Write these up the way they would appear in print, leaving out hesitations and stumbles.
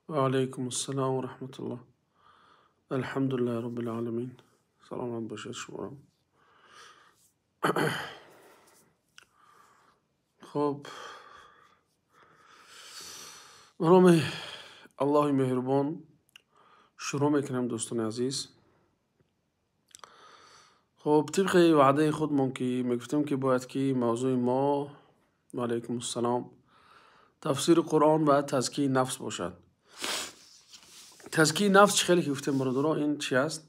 Ва алайкум ассалом ва раҳматуллоҳ. Алҳамдулиллаҳи роббил оламин. Саломат бошед шуморо. Хуб, ба номи Аллоҳи меҳрубон шурӯъ мекунам, дӯстони азиз. Хуб, тибқи ваъдаи худмон ки мегуфтем, ки бояд ки мавзӯи мо, ва алайкум ассалом, тафсири Қуръон ва тазкияи нафс бошад. Тазкияи нафс чӣ хеле ки гуфтем, бародаро, ин чи аст?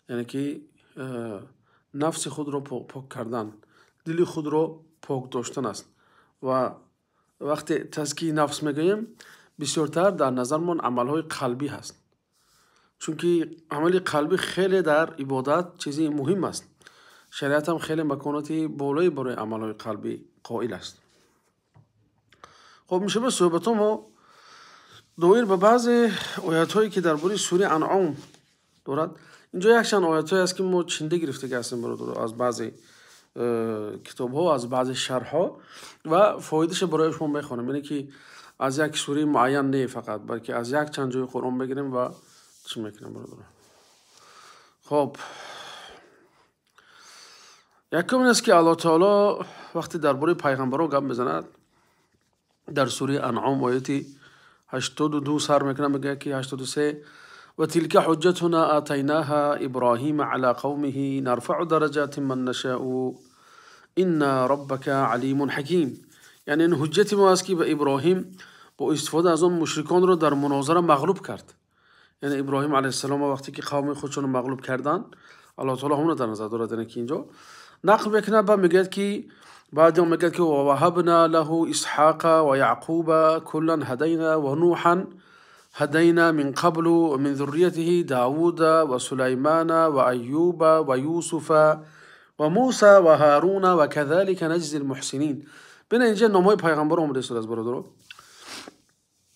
Яъне ки нафси худро пок кардан, дили худро пок доштан аст. Ва вақте тазкияи нафс мегӯем, бисёртар дар назармон амалҳои қалбӣ ҳаст, чунки амали қалбӣ хеле дар ибодат чизи муҳим аст. Шариат ҳам хеле маконати болое барои амалҳои қалбӣ қоил аст. Хуб, мешава суҳбатҳо мо доир ба баъзе оятҳое ки дар бораи сураи Анъом дорад. Инҷо якчанд оятҳое аст, ки мо чинда гирифтага ҳастем, бародаро, аз баъзе китобҳо, аз баъзе шарҳҳо, ва фоидаша барои шумо мехонам. Яъне ки аз як сураи муайян не фақат, балки аз якчанд ҷои Қуръон мегирем ва чӣ мекунем, бародаро. Хуб, якум ин аст, ки Аллоҳ таоло вақте дар бораи пайғамбарҳо гап мезанад, дар сураи Анъом ояти 82 сар мекунад, мегӯяд ки 83: ва тилка ҳуҷҷатуна атайнаҳа Иброҳима ала қавмиҳи нарфаъу дараҷатин ман нашаъу инна роббака алимун ҳаким. Яъне ин ҳуҷҷати мо аст, ки ба Иброҳим бо истифода аз он мушриконро дар мунозара мағлуб кард. Яъне Иброҳим алайҳиссалом вақте ки қавми худшонро мағлуб карданд, Аллоҳ таоло ҳамонро дар назар дорад. Яъне ки инҷо нақл мекунад, ба мегӯяд ки баъд он мегӯяд ки ва ваҳабна лаҳу Исҳоқа ва Яъқуба куллан ҳадайна ва Нуҳан ҳадайна мин қаблу ва мин зурриятиҳи Давуда ва Сулаймана ва Айюба ва Юсуфа ва Муса ва Ҳаруна ва казалика наҷзи лмуҳсинин. Бина, инҷа номҳои пайғамбарон омада истодааст, бародаро.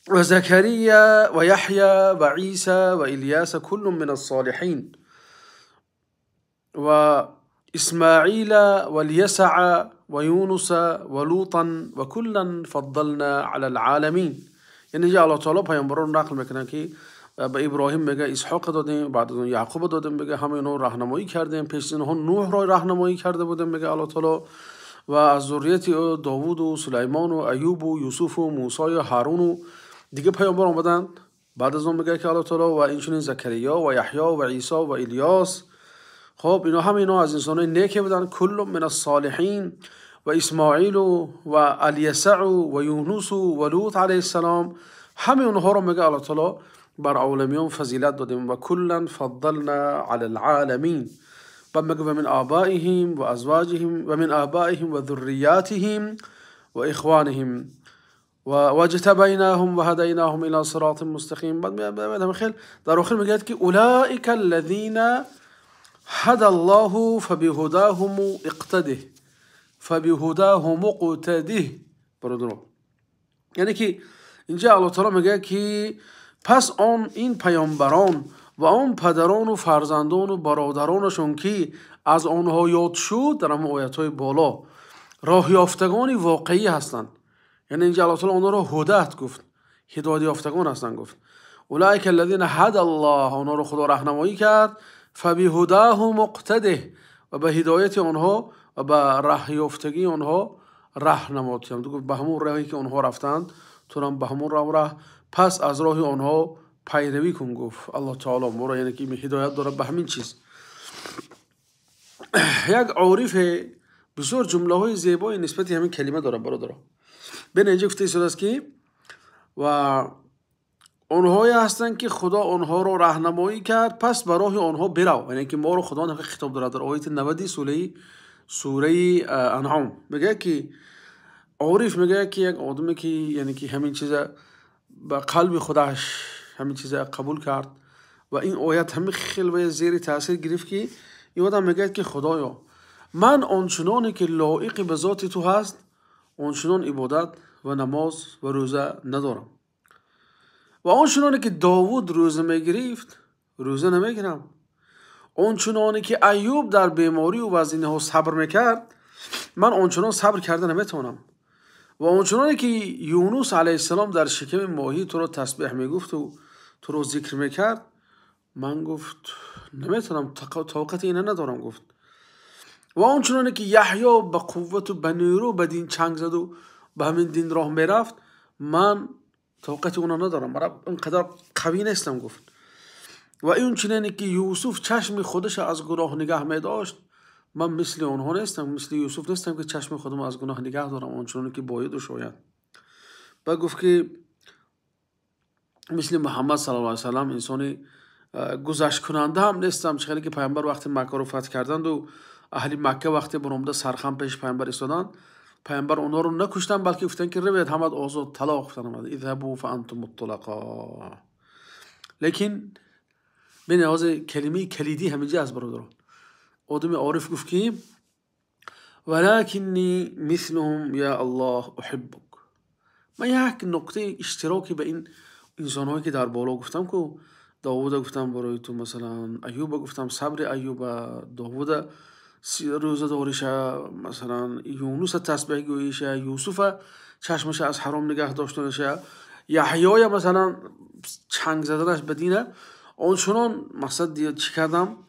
Ва Закария ва Яҳя ва Иса ва Илёса куллун мин ассолиҳин ва Исмаила ва Альясаа ва Юнуса ва Лутан ва куллан фаддална ала алъоламин. Яъне инҷа Аллоҳ таоло пайғамбаронро нақл мекунад, ки ба Иброҳим мега Исҳоқа додем, баъд аз он Яъқуба додем, мега ҳама инҳоро раҳнамоӣ кардем, пеш аз инҳо Нуҳро раҳнамоӣ карда будем, мега Аллоҳ таоло, ва аз зуррияти ӯ Довуду Сулаймону Аюбу Юсуфу Мусою Ҳаруну дига пайғамбар омаданд. Баъд аз он мегӯяд ки Аллоҳ таоло ва инчунин Закария ва Яҳё ва Исо ва Илёс. Хуб, ино ҳама ино аз инсонои неке буданд, куллун мин ассолиҳин ва Исмоилу ва Алйасау ва Юнусу ва Лут алайҳиссалом. Ҳамаи онҳоро мегӯяд Аллоҳ таоло бар оламиён фазилат додем, ва куллан фаддална ала алъоламин. Баъд мегӯяд ва мин обаиҳим ва азвоҷиҳим ва мин обаиҳим ва зурриятиҳим ва ихвониҳим ва ваҷтабайнаҳум ва ҳадайнаҳум ила сиротин мустақим. Баъд мегӯяд хел дар охир мегӯяд ки улаика аллазина ҳада Аллоҳу фабиҳудаҳум иқтадиҳ. فبهداه مقتده. Бародарон, яъне ки инҷа Аллоҳ таоло мегӯяд, ки пас он ин паёмбарон ва он падарону фарзандону бародаронашон, ки аз онҳо ёд шуд дар ҳамон оятҳои боло, роҳёфтагони воқеӣ ҳастанд. Яъне инҷа Аллоҳ таоло онҳоро ҳудат гуфт, ҳидоятёфтагон ҳастанд гуфт. أولئك الذين هدى الله, онҳоро Худо раҳнамоӣ кард. فبهداه مقتده, ва ба ҳидояти онҳо ва ба раҳёфтагии онҳо раҳ намод. Гуфт, ба ҳамон роҳе ки онҳо рафтанд, турам ба ҳамон роҳ раҳ, пас аз роҳи онҳо пайравӣ кун, гуфт Аллоҳ таоло моро, яъне ки ҳидоят дорад ба ҳамин чиз. Як орифе бисёр ҷумлаҳои зебои нисбати ҳамин калима дорад, бародаро. Бин, инҷа гуфта истодааст, ки ва онҳое ҳастанд, ки Худо онҳоро раҳнамоӣ кард, пас ба роҳи онҳо бирав. Яъне ки моро Худо хитоб дорад дар ояти 90 сураи Анъом. Мегӯяд, ки ориф мегӯяд, ки як одаме, ки яъне ки ҳамин чиза ба қалби худаш ҳамин чиза қабул кард ва ин оят ҳамин хел ва зери таъсир гирифт, ки ин одам мегӯяд, ки Худоё, ман ончуноне ки лоиқи ба зоти ту ҳаст, ончунон ибодат ва намоз ва рӯза надорам, ва ончуноне ки Довуд рӯза мегирифт, рӯза намегирам, ончуноне ки Аюб дар беморию вазинаҳо сабр мекард, ман ончунон сабр карда наметавонам, ва ончуноне ки Юнус алайҳиссалом дар шиками моҳӣ туро тасбеҳ мегуфту туро зикр мекард, ман, гуфт, наметавонам, тоқати ина надорам, гуфт. Ва ончуноне ки Яҳё ба қуввату ба нерӯ ба дин чанг заду ба ҳамин дин роҳ мерафт, ман тоқати уно надорам, ман он қадар қавӣ нестам, гуфт. Ва инчунине ки Юсуф чашми худаша аз гуноҳ нигаҳ медошт, ман мисли онҳо нестам, мисли Юсуф нестам, ки чашми худам аз гуноҳ нигаҳ дорам ончуноне ки бояду шояд. Баъд гуфт, ки мисли Муҳаммад саллаллоҳу алайҳи васаллам инсони гузашткунанда ҳам нестам. Чӣ хеле ки пайғамбар вақте Маккаро фатҳ карданду аҳли Макка вақте баромада сархам пеши пайғамбар истоданд, пайғамбар онҳоро накуштанд, балки гуфтанд, ки равед, ҳамат озод, талоқ гуфтанд, اذهبوا فأنتم الطلقاء. Лекин бин, ҳозир калимаи калидӣ ҳаминҷа аст, бародарон. Одами ориф гуфт, ки ولكني مثلهم يا الله أحبك. Ман як нуқтаи иштироки ба ин инсонҳое, ки дар боло гуфтам ку, Довуда гуфтам барои ту, масалан, Аюба гуфтам, сабри Аюба, Довуда рӯзадориша, масалан, Юнуса тасбеҳгӯиша, Юсуфа чашмаша аз ҳаром нигаҳ доштанаша, Яҳёя, масалан, чанг заданаш ба дина, ончунон мақсад чӣ кардам,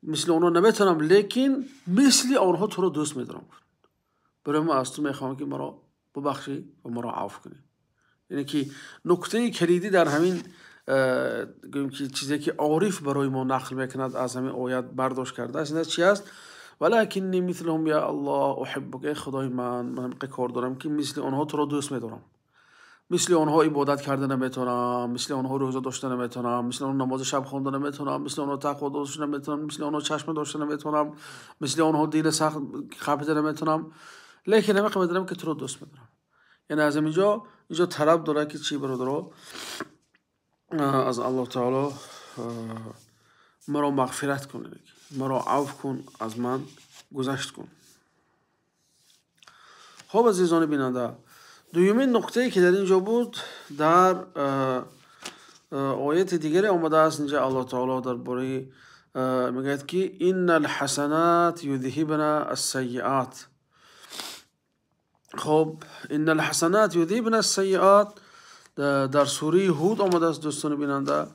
мисли онҳо наметавонам, лекин мисли онҳо туро дӯст медорам. Барои ман аз ту мехоҳам, ки маро бубахшӣ ва маро афв кунӣ. Яъне ки нуктаи калидӣ дар ҳамин, гӯем ки, чизе ки ориф барои мо нақл мекунад, аз ҳамин оят бардошт кардааст, ин чи аст? ولكني مثلهم يا الله أحبك. Эй Худои ман, ман ҳамиқа кор дорам, ки мисли онҳо туро дӯст медорам. Мисли онҳо ибодат карда наметавонам, мисли онҳо рӯза дошта наметавонам, мисли онҳо намози шаб хонда наметавонам, мисли онҳо тақво дошта наметавонам, мисли онҳо чашма дошта наметавонам, мисли онҳо дина сахт қапида наметавонам, лекин ҳамиқа медонам, ки туро дӯст медорам. Яъне аз ҳаминҷо инҷо талаб дорад, ки чӣ, бародаро, аз Аллоҳ таоло маро мағфират кун, маро авф кун, аз ман гузашт кун. Хоб, азизони бинанда, дуюмин нуқтае, ки дар ин ҷо буд, дар ояти дигаре омадааст. Инҷа Аллоҳ таоло дар бораи мегӯяд, ки إن الحسنات يذهبن السيئات. Хоб, إن الحسنات يذهبن السيئات дар сураи Ҳуд омадааст, дӯстони бинанда,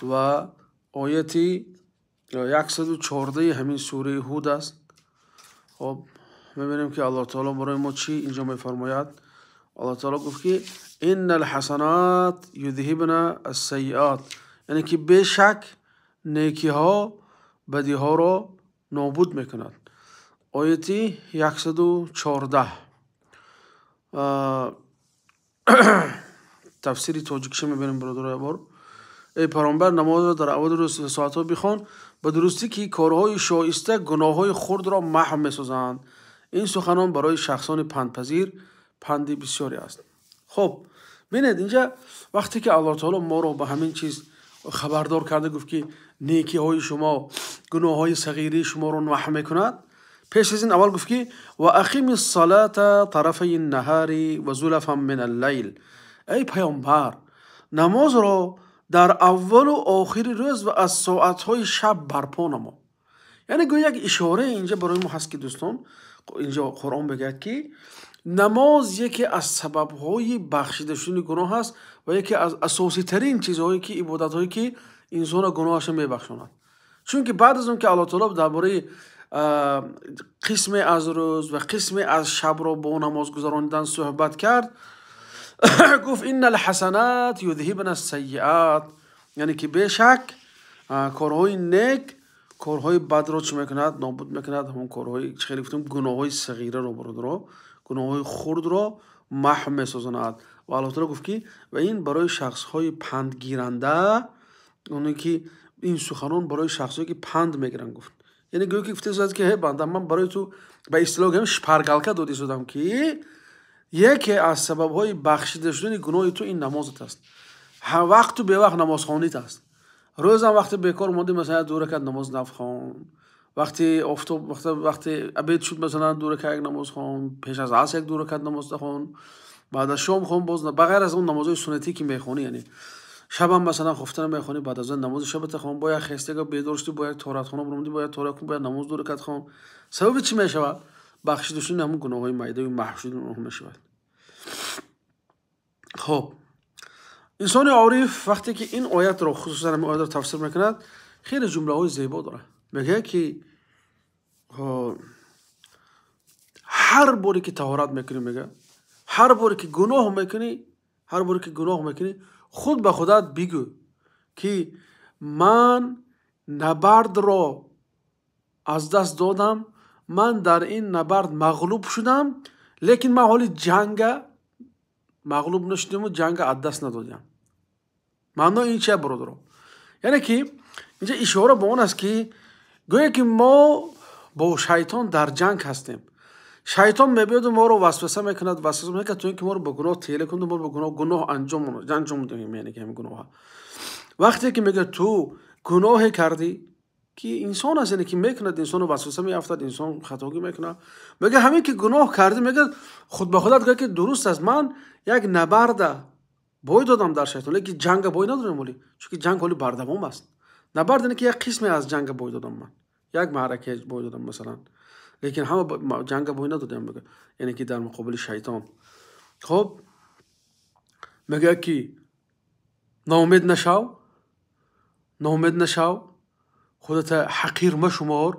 ва ояти 114 ҳамин сураи Ҳуд аст. Хоб, мебинем, ки Аллоҳ таоло барои мо чӣ инҷо мефармояд. Аллоҳ таоло гуфт, ки إن الحسنات يذهبن السيئات, яъне ки бешак некиҳо бадиҳоро нобуд мекунад. Ояти 114, тафсири тоҷикиша мебинем, бародарои бор. Эй пайғамбар, намозро дар аввали рӯз соатҳо бихон. Ба дурустӣ, ки корҳои шоиста гуноҳҳои хурдро маҳв месозанд. Ин суханон барои шахсони пандпазир панди бисёре аст. Хоб, бинед, инҷа вақте ки Аллоҳ таоло моро ба ҳамин чиз хабардор карда гуфт, ки некиҳои шумо гуноҳҳои сағирии шуморо маҳв мекунад. Пеш аз ин аввал гуфт ки ва ақими ссалата тарафайи ннаҳари ва зулафан мин аллайл. Эй паёмбар, намозро дар аввалу охири рӯз ва аз соатҳои шаб барпо намо. Яъне гӯё як ишора инҷа барои мо ҳаст, ки дӯстон, инҷо Қуръон мегӯяд, ки намоз яке аз сабабҳои бахшида шудани гуноҳ аст ва яке аз асоситарин чизҳое ки ибодатҳое ки инсонро гуноҳашро мебахшонад. Чунки баъд аз он ки Аллоҳ таоло дар бораи қисме аз рӯз ва қисме аз шабро бо намоз гузаронидан суҳбат кард, гуфт: инна алҳасанат юдҳибна ассайиат, яъне ки бешак корҳои нек корҳои бадро чӣ мекунад? Нобуд мекунад. Ҳамон корҳои чӣ хеле гуфтем, гуноҳҳои сағираро, бародаро, гуноҳҳои хурдро маҳв месозонад. Ва Аллоҳ таоло гуфт, ки ва ин барои шахсҳои пандгиранда, оне ки ин суханон барои шахсҳое ки панд мегиранд гуфт. Яъне гӯё ки гуфта ки ҳе банда, ман барои ту ба истилоҳ гӯям шпаргалка дода истодам, ки яке аз сабабҳои бахшида шудани гуноҳи ту ин намозат аст. Вақту бевақт намозхонит аст. Рӯзам вақти бекор мондӣ, масалан, ду ракат намоз нафхон. Вақти офтоб, вақти обед шуд, масалан, ду ракат як намоз хон, пеш аз аср як ду ракат намоз хон, баъд аз шом хон, боз ба ғайр аз он намозҳои суннатӣ ки мехонӣ, яъне шабам масалан хуфтана мехонӣ, баъд аз он намози шабата хон, бояд хестага бедор шудӣ, бояд тоҳаратхона баромадӣ, бояд тоҳарат кун, бояд намоз ду ракат хон. Сабаби чӣ мешавад? Бахшида шудани ҳамон гуноҳҳои майдаю маҳв шудани онҳо мешавад. Хоб, инсони ориф вақте ки ин оятро, хусусан ҳамин оятро тафсир мекунад, хеле ҷумлаҳои зебо дорад. Мегӯяд, ки ҳар боре ки таҳорат мекунӣ, мегӯяд, ҳар боре ки гуноҳ мекунӣ, ҳар боре ки гуноҳ мекунӣ, худ ба худат бигӯ, ки ман набардро аз даст додам, ман дар ин набард мағлуб шудам, лекин ман ҳоли ҷанга мағлуб нашудаму ҷанга аз даст надодам. Маъно ин чия, бародаро? Яъне ки инҷа ишора ба он аст, ки гӯё ки мо бо шайтон дар ҷанг ҳастем. Шайтон мебиёду моро васваса мекунад, васваса мекунад, то ин ки моро ба гуноҳ тела кунад, моро ба гуноҳ анҷом диҳем, яъне ки ҳамин гуноҳа. Вақте ки мегӯяд ту гуноҳе кардӣ, ки инсон аст, яъне ки мекунад, инсону васваса меафтад, инсон хатогӣ мекунад. Мегӯяд, ҳамин ки гуноҳ кардӣ, мегӯяд, худ ба худат гӯяд, ки дуруст аст, ман як набарда бой додам дар шайтон, лекин ҷанга бой надодам ҳолӣ, чунки ҷанг ҳоли бардавом аст. Набард яъне ки як қисме аз ҷанга бой додам ман, як маърака бой додам масалан, лекин ҳама ҷанга бой надодам, мегӯяд, яъне ки дар муқобили шайтон. Хоб, мегӯяд, ки ноумед нашав, ноумед нашав, худата ҳақир машумор,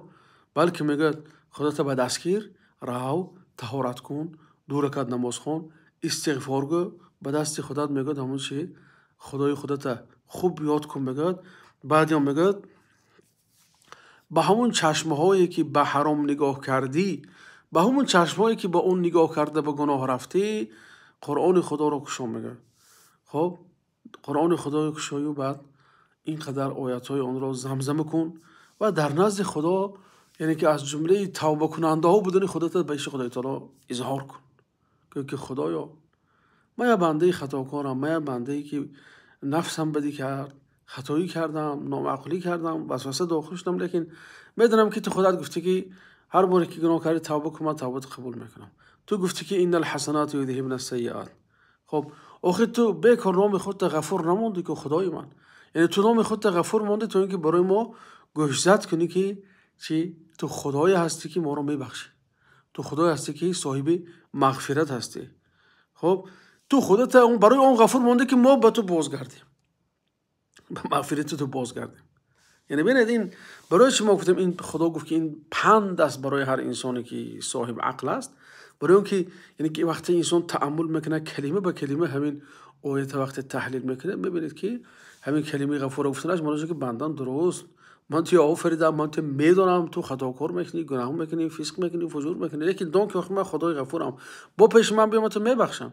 балки мегӯяд, худата ба дастгир рав, таҳорат кун, ду ракат намоз хон, истиғфор гӯ, ба дасти худат, мегӯяд, ҳамон чи худои худата хуб ёд кун, мегӯяд. Баъди он мегӯяд, ба ҳамон чашмҳое ки ба ҳаром нигоҳ кардӣ, ба ҳамон чашмҳое ки ба он нигоҳ карда ба гуноҳ рафтӣ, Қуръони Худоро кушо, мегӯяд. Хоб, Қуръони Худоро кушою, баъд ин қадар оятҳои онро замзама кун ва дар назди Худо, яъне ки аз ҷумлаи тавбакунандаҳо будани худата ба иши Худои таоло изҳор кун. Гӯ ки Худоё, ман як бандаи хатокорам, ман як бандае ки нафсам бадӣ кард, хатоӣ кардам, номаъқулӣ кардам, васваса дохил шудам, лекин медонам, ки ту худат гуфтӣ, ки ҳар боре ки гуноҳ кардӣ, тавба кун, ман тавбатро қабул мекунам. Ту гуфтӣ, ки инна алҳасанату юдҳибна ассайиат. Хоб, охир ту бекор номи худта Ғафур намондӣ ку, Худои ман. Яъне ту номи худта Ғафур мондӣ, то ин ки барои мо гӯшзад кунӣ, ки чи ту Худое ҳастӣ, ки моро мебахшӣ, ту Худое ҳастӣ, ки соҳиби мағфират ҳастӣ. Хоб, ту худата барои он Ғафур мондӣ, ки мо ба ту бозгардем, ба мағфирати ту бозгардем. Яъне бинед, ин барои чӣ мо гуфтем, ин Худо гуфт, ки ин панд аст барои ҳар инсоне ки соҳиби ақл аст, барои он ки, яъне ки вақте инсон тааммул мекунад, калима ба калима ҳамин оята вақте таҳлил мекунад, мебинед, ки ҳамин калимаи Ғафура гуфтанаш маънош, ки бандан дуруст, ман туро офаридам, ман туро медонам, ту хатокор мекунӣ, гуноҳ мекунӣ, фисқ мекунӣ, фуҷур мекунӣ, лекин дон, ки охир ман Худои Ғафурам, бо пеши ман биё, ман туро мебахшам.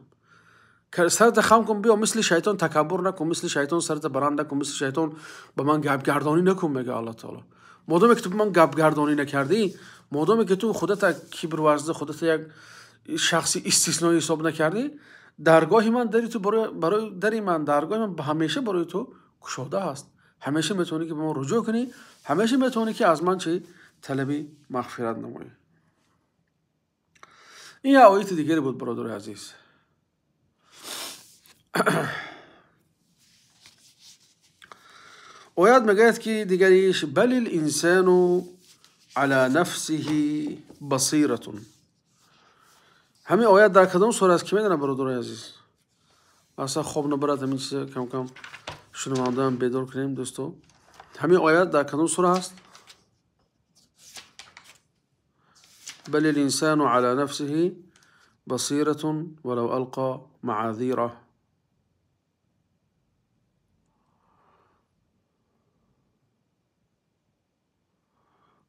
Сарата хам кун, биё, мисли шайтон такаббур накун, мисли шайтон сарата баранд накун, мисли шайтон ба ман гапгардонӣ накун, мегӯяд Аллоҳ таоло. Модоме ки ту ба ман гапгардонӣ накардӣ, модоме ки ту худата кибр варзида, худата як шахси истисноӣ ҳисоб накардӣ, даргоҳи ман дари ту барои дари ман, даргоҳи ман ҳамеша барои ту кушода аст. Ҳамеша метавонӣ, ки ба ман руҷӯъ кунӣ, ҳамеша метавонӣ, ки аз ман чи талаби мағфират намоӣ. Ин як ояти дигаре буд, бародари азиз. Оят мегӯяд, ки дигариш: بل الإنسان على نفسه بصيرة. Ҳамин оят дар кадом сура аст, ки медонад, бародарои азиз? Аслан хоб набарад, ҳамин чиза кам кам шунавандаам бедор кунем, дӯсто. Ҳамин оят дар кадом сура аст? بل الإنسان على نفسه بصيرة ولو ألقى معاذيره.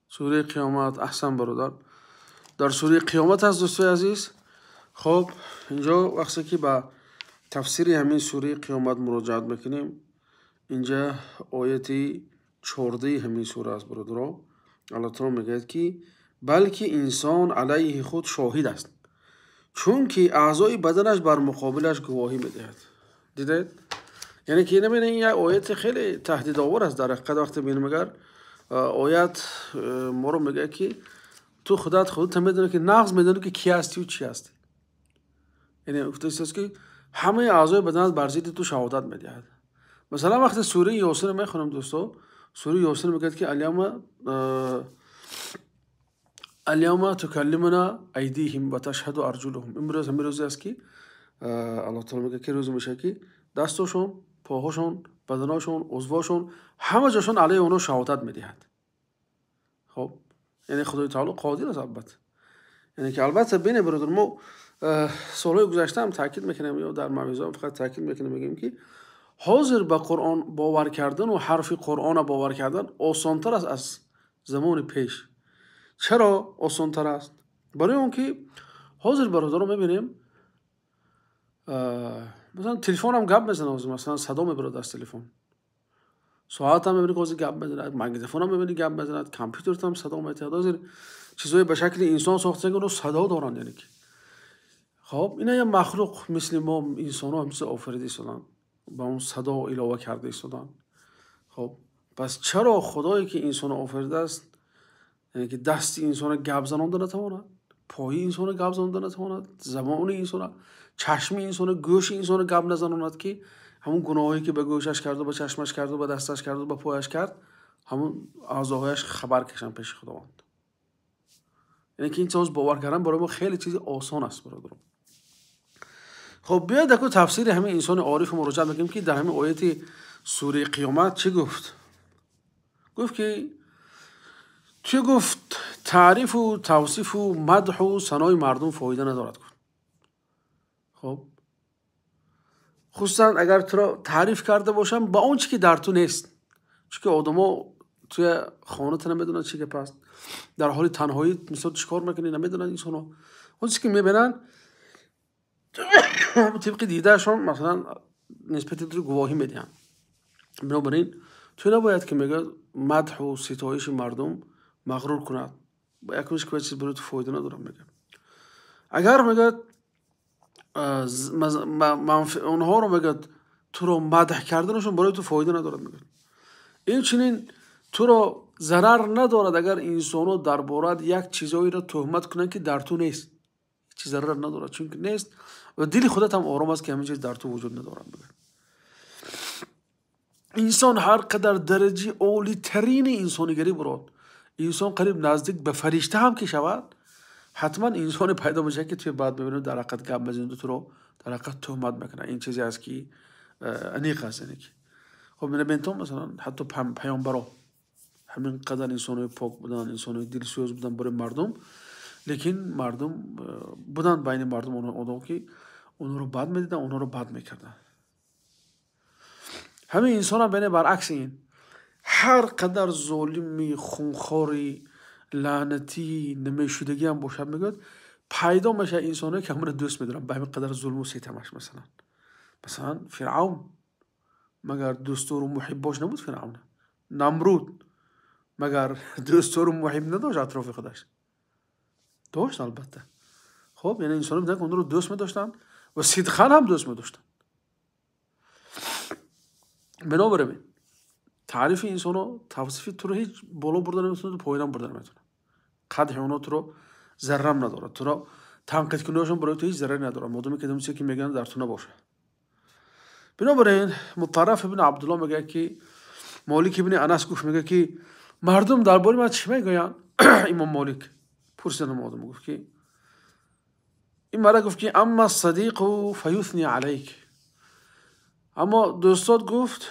Сураи Қиёмат. Аҳсан, бародар, дар сураи Қиёмат аст, дӯстои азиз. Хоб, инҷо вақте ки ба тафсири ҳамин сураи Қиёмат муроҷиат мекунем, инҷа ояти 14-и ҳамин сура аст, бародаро. Аллоҳ таоло мегӯяд, ки балки инсон алайҳи худ шоҳид аст, чунки аъзои баданаш бар муқобилаш гувоҳӣ медиҳад. Дидед? Яъне ки намебинед, ин як ояти хеле таҳдидовар аст. Дар ҳақиқат, вақте бинем, агар оят моро мегӯяд, ки ту худат худата медонӣ, ки нағз медонӣ, ки кӣ ҳастию чӣ ҳастӣ. Яъне гуфтааст, ки ҳамаи аъзои баданат бар зидди ту шаҳодат медиҳад. Масалан, вақте сураи Ёсинро мехонам, дӯсто, сураи Ёсин мегӯяд, ки اليوم تكلمنا أيديهم وتشهد أرجلهم. Имрӯз ҳамин рӯзе аст, ки Аллоҳ таоло мегӯяд, ки рӯзе мешавад, ки дастошон, поҳошон, баданошон, узвошон, ҳама ҷошон алайҳи онҳо шаҳодат медиҳад. Хоб, яъне Худои таоло қодир аст, албатта. Яъне ки албатта, бинед, бародар, мо солҳои гузашта ҳам таъкид мекунем ё дар мавъизаҳо фақат таъкид мекунем, мегӯем, ки ҳозир ба Қуръон бовар кардану ҳарфи Қуръонро бовар кардан осонтар аст аз замони пеш. Чаро осонтар аст? Барои он ки ҳозир, бародаро, мебинем, масалан, телефонам гап мезанад ҳозир, масалан, садо мебарад аз телефон, соатам мебинӣ, ҳозир гап мезанад, магнитофонам мебинӣ, гап мезанад, компютератам садо метиҳад. Ҳозир чизҳое ба шакли инсон сохта, ки онҳо садо доранд. Яъне ки хоб, ина як махлуқ мисли мо инсонҳо ҳамчиз офарида истоданд, ба он садо илова карда истоданд. Хоб, пас чаро Худое ки инсонро офаридааст, яъне ки дасти инсонро гап занонда натавонад, пои инсонро гап занонда натавонад, забони инсонро, чашми инсонро, гӯши инсонро гап назанонад, ки ҳамун гуноҳое ки ба гӯшаш карду, ба чашмаш карду, ба дасташ карду, ба пояш кард, ҳамун аъзоҳояш хабар кашанд пеши Худованд? Яъне ки ин чиз бовар кардан барои мо хеле чизи осон аст, бародарон. Хоб, биёед аку тафсири ҳамин инсони ориф муроҷиат мекунем, ки дар ҳамин ояти сураи Қиёмат чӣ гуфт. Гуфт ки чӣ гуфт? Таърифу тавсифу мадҳу санои мардум фоида надорад, гуфт. Хоб, хусусан агар туро таъриф карда бошам ба он чи ки дар ту нест, чунки одамо туя хоната намедонанд, чӣ гап аст, дар ҳоли танҳоӣ мисол чӣ кор мекунӣ, намедонанд инсонҳо. Он чизе ки мебинанд, тибқи дидаашон, масалан, нисбати ту гувоҳӣ медиҳанд. Бинобар ин ту набояд, ки мегӯяд, мадҳу ситоиши мардум мағрур кунад. Якумш ки чиз барои ту фоида надорад, мегӯяд. Агар, мегӯяд, онҳоро, мегӯяд, туро мадҳ карданашон барои ту фоида надорад, мегӯяд. Инчунин туро зарар надорад, агар инсонҳо дар бораат як чизҳоеро тӯҳмат кунанд, ки дар ту нест. Ҳеҷ зарар надорад, чунки нест ва дили худат ҳам ором аст, ки ҳамин чиз дар ту вуҷуд надорад, мегӯяд. Инсон ҳар қадар дараҷаи олитарини инсонигарӣ бурод, инсон қариб наздик ба фаришта ҳам ки шавад, ҳатман инсоне пайдо мешавад, ки туи баъд мебинад, дар ҳақиқат гап мезанаду туро дар ҳақиқат тӯҳмат мекунад. Ин чизе аст, ки аниқ аст. Яъне ки хоб, мебинем, масалан, ҳатто паёмбаро ҳамин қадар инсонои пок буданд, инсонои дилсӯз буданд барои мардум, лекин мардум буданд, байни мардум одам, ки онҳоро бад медиданд, онҳоро бад мекарданд. Ҳамин инсонам бене, баръакси ин, ҳар қадар золими, хунхори, лаънатӣ, намешудагӣ ҳам бошад, мегӯяд, пайдо мешавад инсоное, ки ҳамаро дӯст медоранд ба ҳамин қадар зулму ситамаш. Масалан, Фиръавн магар дӯстдору муҳиббош набуд Фиръавн? Намруд магар дӯстдору муҳиб надошт атрофи худаш? Дошт, албатта. Хоб, яъне инсоно буданд, ки онҳоро дӯст медоштанд ва сидқан ҳам дӯст медоштанд. Бинобар ин таърифи инсоно, тавсифи туро ҳеҷ боло бурда наметавонад, поинам бурда наметавонад. Қадҳи онҳо туро заррам надорад, туро Танқидкуниҳошон барои ту ҳеҷ зараре надорад, модоме ки чизе ки мегӯянд дар ту набошад. Бинобар ин Мутараф ибни Абдулло мегӯяд, ки Молик ибни Анас гуфт, мегӯяд, ки мардум дар бораи ман чӣ мегӯянд? Имом Молик пурсидам одам, гуфт ки ин мара гуфт ки амма садиқу фаюthни алайк, аммо дӯстот гуфт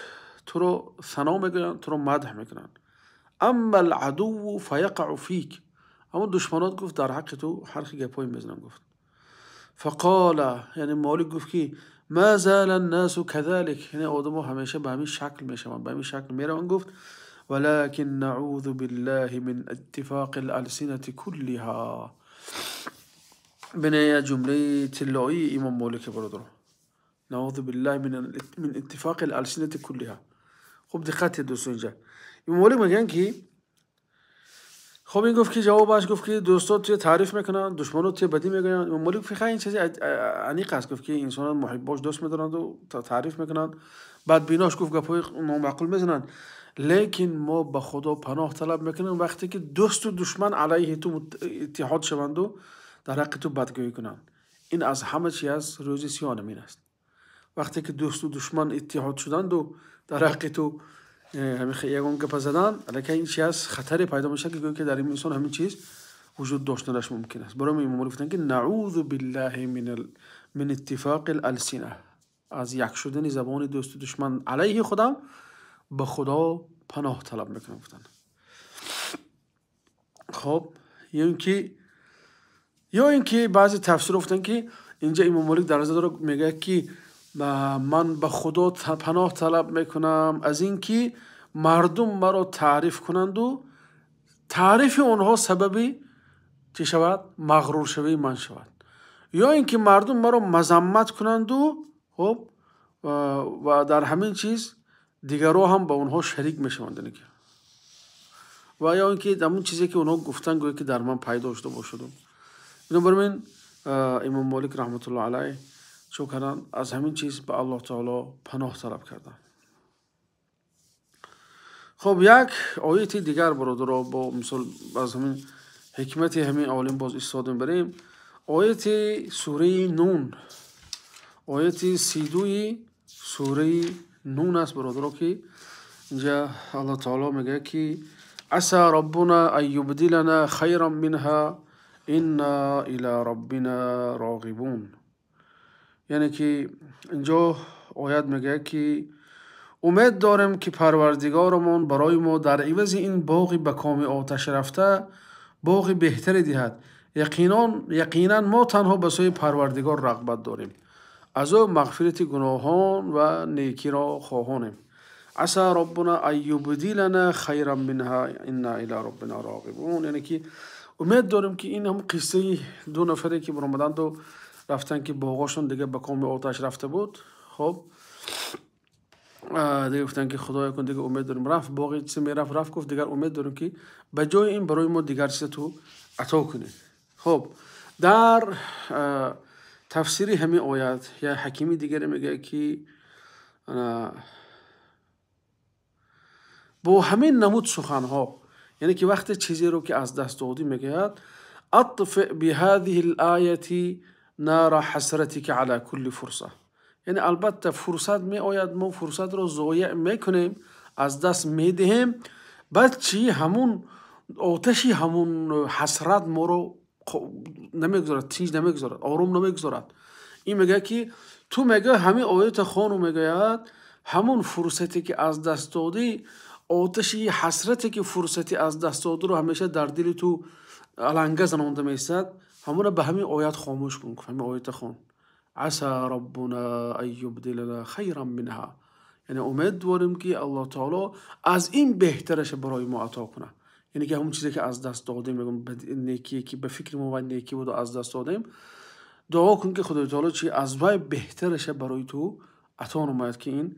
туро сано мегӯянд, туро мадҳ мекунанд. Амма алъадувву фаяқау фик, аммо душманот гуфт дар ҳаққи ту ҳар хел гапҳое мезананд гуфт. Фақола, яъне Молик гуфт ки ма зала аннасу кадалик, яъне одамо ҳамеша ба ҳамин шакл мешаванд, ба ҳамин шакл мераванд гуфт. Валакин наъузу биллаҳи мин иттифоқи алсинати куллиҳа. Бине як ҷумлаи тиллоии имом Молик бародаро, наъузу биллаҳи мин иттифоқи алсинати куллиҳа. Хуб диққат кунед дӯстон, инҷа имом Молик мегӯянд ки хуб ин гуфт ки ҷавобаш гуфт ки дӯстот туя таъриф мекунанд, душманот туя бадӣ мегӯянд. Имом Молик гуфт ин чизи аниқ аст, гуфт ки инсонон муҳиббош дӯст медоранду таъриф мекунанд, бадбинош гуфт гапҳои номаъқул мезананд, лекин мо ба Худо паноҳ талаб мекунем вақте ки дӯсту душман алайҳи ту иттиҳод шаванду дар ҳаққи ту бадгӯӣ кунанд. Ин аз ҳама чи аст рӯзи сиёҳ ин аст. Вақте ки дӯсту душман иттиҳод шуданду дар ҳаққи ту ягон гапа задан, аллакай ин чи аст хатаре пайдо мешавад, ки гӯё ки дар ин инсон ҳамин чиз вуҷуд доштанаш мумкин аст. Барои имом Молик гуфтанд ки наъузу биллаҳи мин иттифоқи алсина, аз як шудани забони дӯсту душман алайҳи худам ба Худо паноҳ талаб мекунам гуфтанд. Хоб ё ин ки баъзе тафсир гуфтанд ки инҷа имом Молик дар назар дорад, мегӯяд ки ман ба Худо паноҳ талаб мекунам аз ин ки мардум маро таъриф кунанду таърифи онҳо сабаби чӣ шавад? Мағруршавии ман шавад. Ё ин ки мардум маро мазаммат кунанду хоб ва дар ҳамин чиз дигарҳо ҳам ба онҳо шарик мешаванд. Ва ё ин ки ҳамон чизе ки онҳо гуфтанд гӯё ки дар ман пайдо шуда бошад. Бинобар ин имом Молик раҳматуллоҳ алайҳ чӣ карданд? Аз ҳамин чиз ба Аллоҳ таоло паноҳ талаб карданд. Хоб як ояти дигар бародаро бо мисол аз ҳамин ҳикмати ҳамин олим боз истифода мебарем. Ояти сураи Нун, ояти 32 сураи Нун аст бародаро, ки инҷа Аллоҳ таоло мегӯяд ки аса роббуна ан юбдилана хайран минҳа инна ила роббина роғибун. Яъне ки инҷо оят мегӯяд ки умед дорем ки Парвардигорамон барои мо дар ивази ин боғи ба коми оташ рафта боғи беҳтаре диҳад. Яқинан мо танҳо ба сӯи Парвардигор рағбат дорем, аз ӯ мағфирати гуноҳон ва некиро хоҳонем. Аса роббуна ан юбдилана хайран минҳа инна ила роббина роғибун. Яъне ки умед дорем ки ин ҳам қиссаи ду нафаре ки баромаданду рафтан ки боғошон дига ба коми оташ рафта буд. Хоб дига гуфтанд ки Худоё кун, дига умед дорем. Рафт боғи чизе мерафт, рафт гуфт дигар умед дорем ки ба ҷои ин барои мо дигар чизе ту ато кунӣ. Хоб дар тафсири ҳамин оят як ҳакими дигаре мегӯяд ки бо ҳамин намуд суханҳо, яъне ки вақте чизеро ки аз даст додӣ мегӯяд атфи биҳадиҳи лояти нара ҳасратика ала кулли фурса. Яъне албатта фурсат меояд, мо фурсатро зоеъ мекунем, аз даст медиҳем, баъд чӣ ҳамун оташи ҳамун ҳасрат моро намегузорад, тинҷ намегузорад, ором намегузорад. Ин мегӯяд ки ту мегӯяд ҳамин оята хону мегӯяд ҳамун фурсате ки аз даст додӣ, оташи ҳасрате ки фурсати аз даст додиро ҳамеша дар дили ту аланга занонда меистад, ҳамонро ба ҳамин оят хомӯш кун, ҳамин оята хон. Аса роббуна ан юбдилана хайран минҳа. Яъне умед дорем ки Аллоҳ таоло аз ин беҳтараша барои мо ато кунад. Яъне ки ҳамон чизе ки аз даст додем, мегӯям некие ки ба фикри мо вай некӣ буду аз даст додем, дуо кун ки Худои таоло чи аз вай беҳтараша барои ту ато намояд, ки ин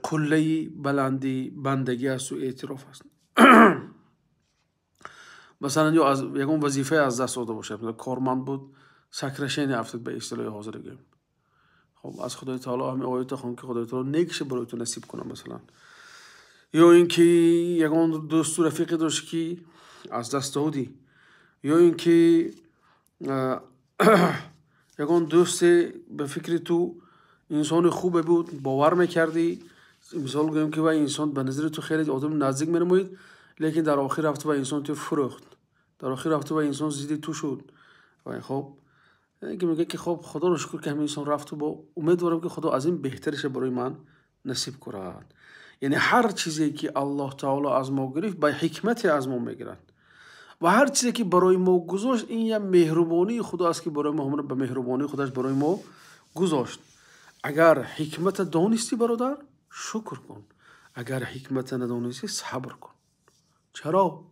қуллаи баланди бандагӣ асту эътироф аст. Масалан ё аз ягон вазифае аз даст дода бошад, корманд буд, сокращение афтад ба истилоҳи ҳозир гӯем. Хоб аз Худои таоло ҳамин оята хон ки Худои таоло некиша барои ту насиб кунад масалан. Ё ин ки ягон дӯсту рафиқе дошт ки аз даст додӣ, ё ин ки Ягон дӯсте ба фикри ту инсони хубе буд, бовар мекардӣ, мисол гӯем ки вай инсон ба назари ту хеле одами наздик менамоид, лекин дар охир рафта вай инсон ту фурӯхт, дар охир рафта вай инсон зидди ту шуд. Вай хоб ки мегӯяд ки хоб, Худоро шукр ки ҳамин инсон рафту, бо умедворам ки Худо аз ин беҳтареша барои ман насиб кунад. Яъне ҳар чизе ки Аллоҳ таоло аз мо гирифт, ба ҳикмате аз мо мегирад ва ҳар чизе ки барои мо гузошт, ин як меҳрубонии Худо аст ки барои мо ҳамонро ба меҳрубонии худаш барои мо гузошт. Агар ҳикмата донистӣ, бародар, шукр кун, агар ҳикмата надонистӣ, сабр кун. Чаро?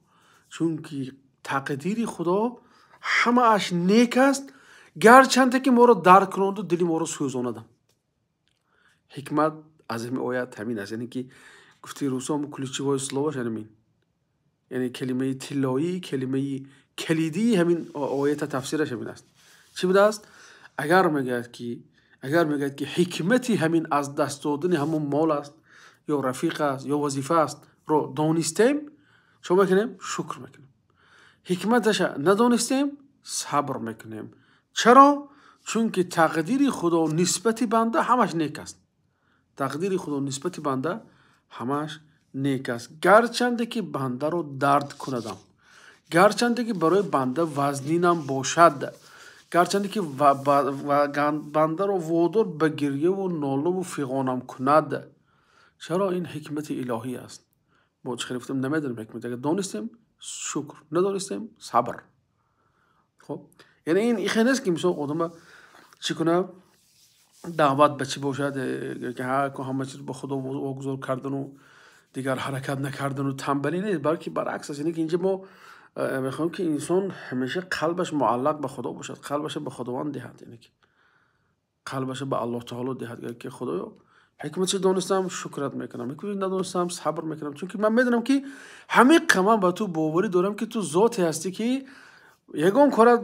Чунки тақдири Худо ҳамааш нек аст, гарчанде ки моро дарк кунонду дили моро сӯзонад. Ҳикмат аз ҳамин оят ҳамин аст, яъне ки гуфти русо ключевое слово ҳамин, яъне калимаи тиллоӣ, калимаи калидии ҳамин оята тафсираш ҳамин аст. Чӣ будааст? Агар мегӯяд ки ҳикмати ҳамин аз даст додани ҳамон мол аст ё рафиқ аст ё вазифа аст ро донистем, чӣ мекунем? Шукр мекунем. Ҳикматаша надонистем, сабр мекунем. Чаро? Чунки тақдири Худо нисбати банда ҳамаш нек аст. Тақдири Худо нисбати банда ҳамаш нек аст, гарчанде ки бандаро дард кунадам, гарчанде ки барои банда вазнинам бошад, гарчанде ки бандаро водор ба гирьяву нолаву фиғонам кунад. Чаро? Ин ҳикмати илоҳӣ аст. Мо чӣ хеле гуфтем, намедонем ҳикмат. Агар донистем, шукр, надонистем, сабр. Хоб, яъне ин ихе нест ки мисол одама чӣ кунад, даъват ба чӣ бошад, ки ҳама чиз ба Худо вогузор кардану дигар ҳаракат накардану танбалӣ нест, балки баръакс аст. Яъне ки инҷа мо мехоҳем ки инсон ҳамеша қалбаш муаллақ ба Худо бошад, қалбаша ба Худованд диҳад, яъне ки қалбаша ба Аллоҳ таоло диҳад, ки Худоё, ҳикматшо донистам, шукрат мекунам, ҳикматшо надонистам, сабр мекунам, чунки ман медонам ки ҳамиқа ман ба ту боварӣ дорам ки ту зоте ҳастӣ ки ягон корат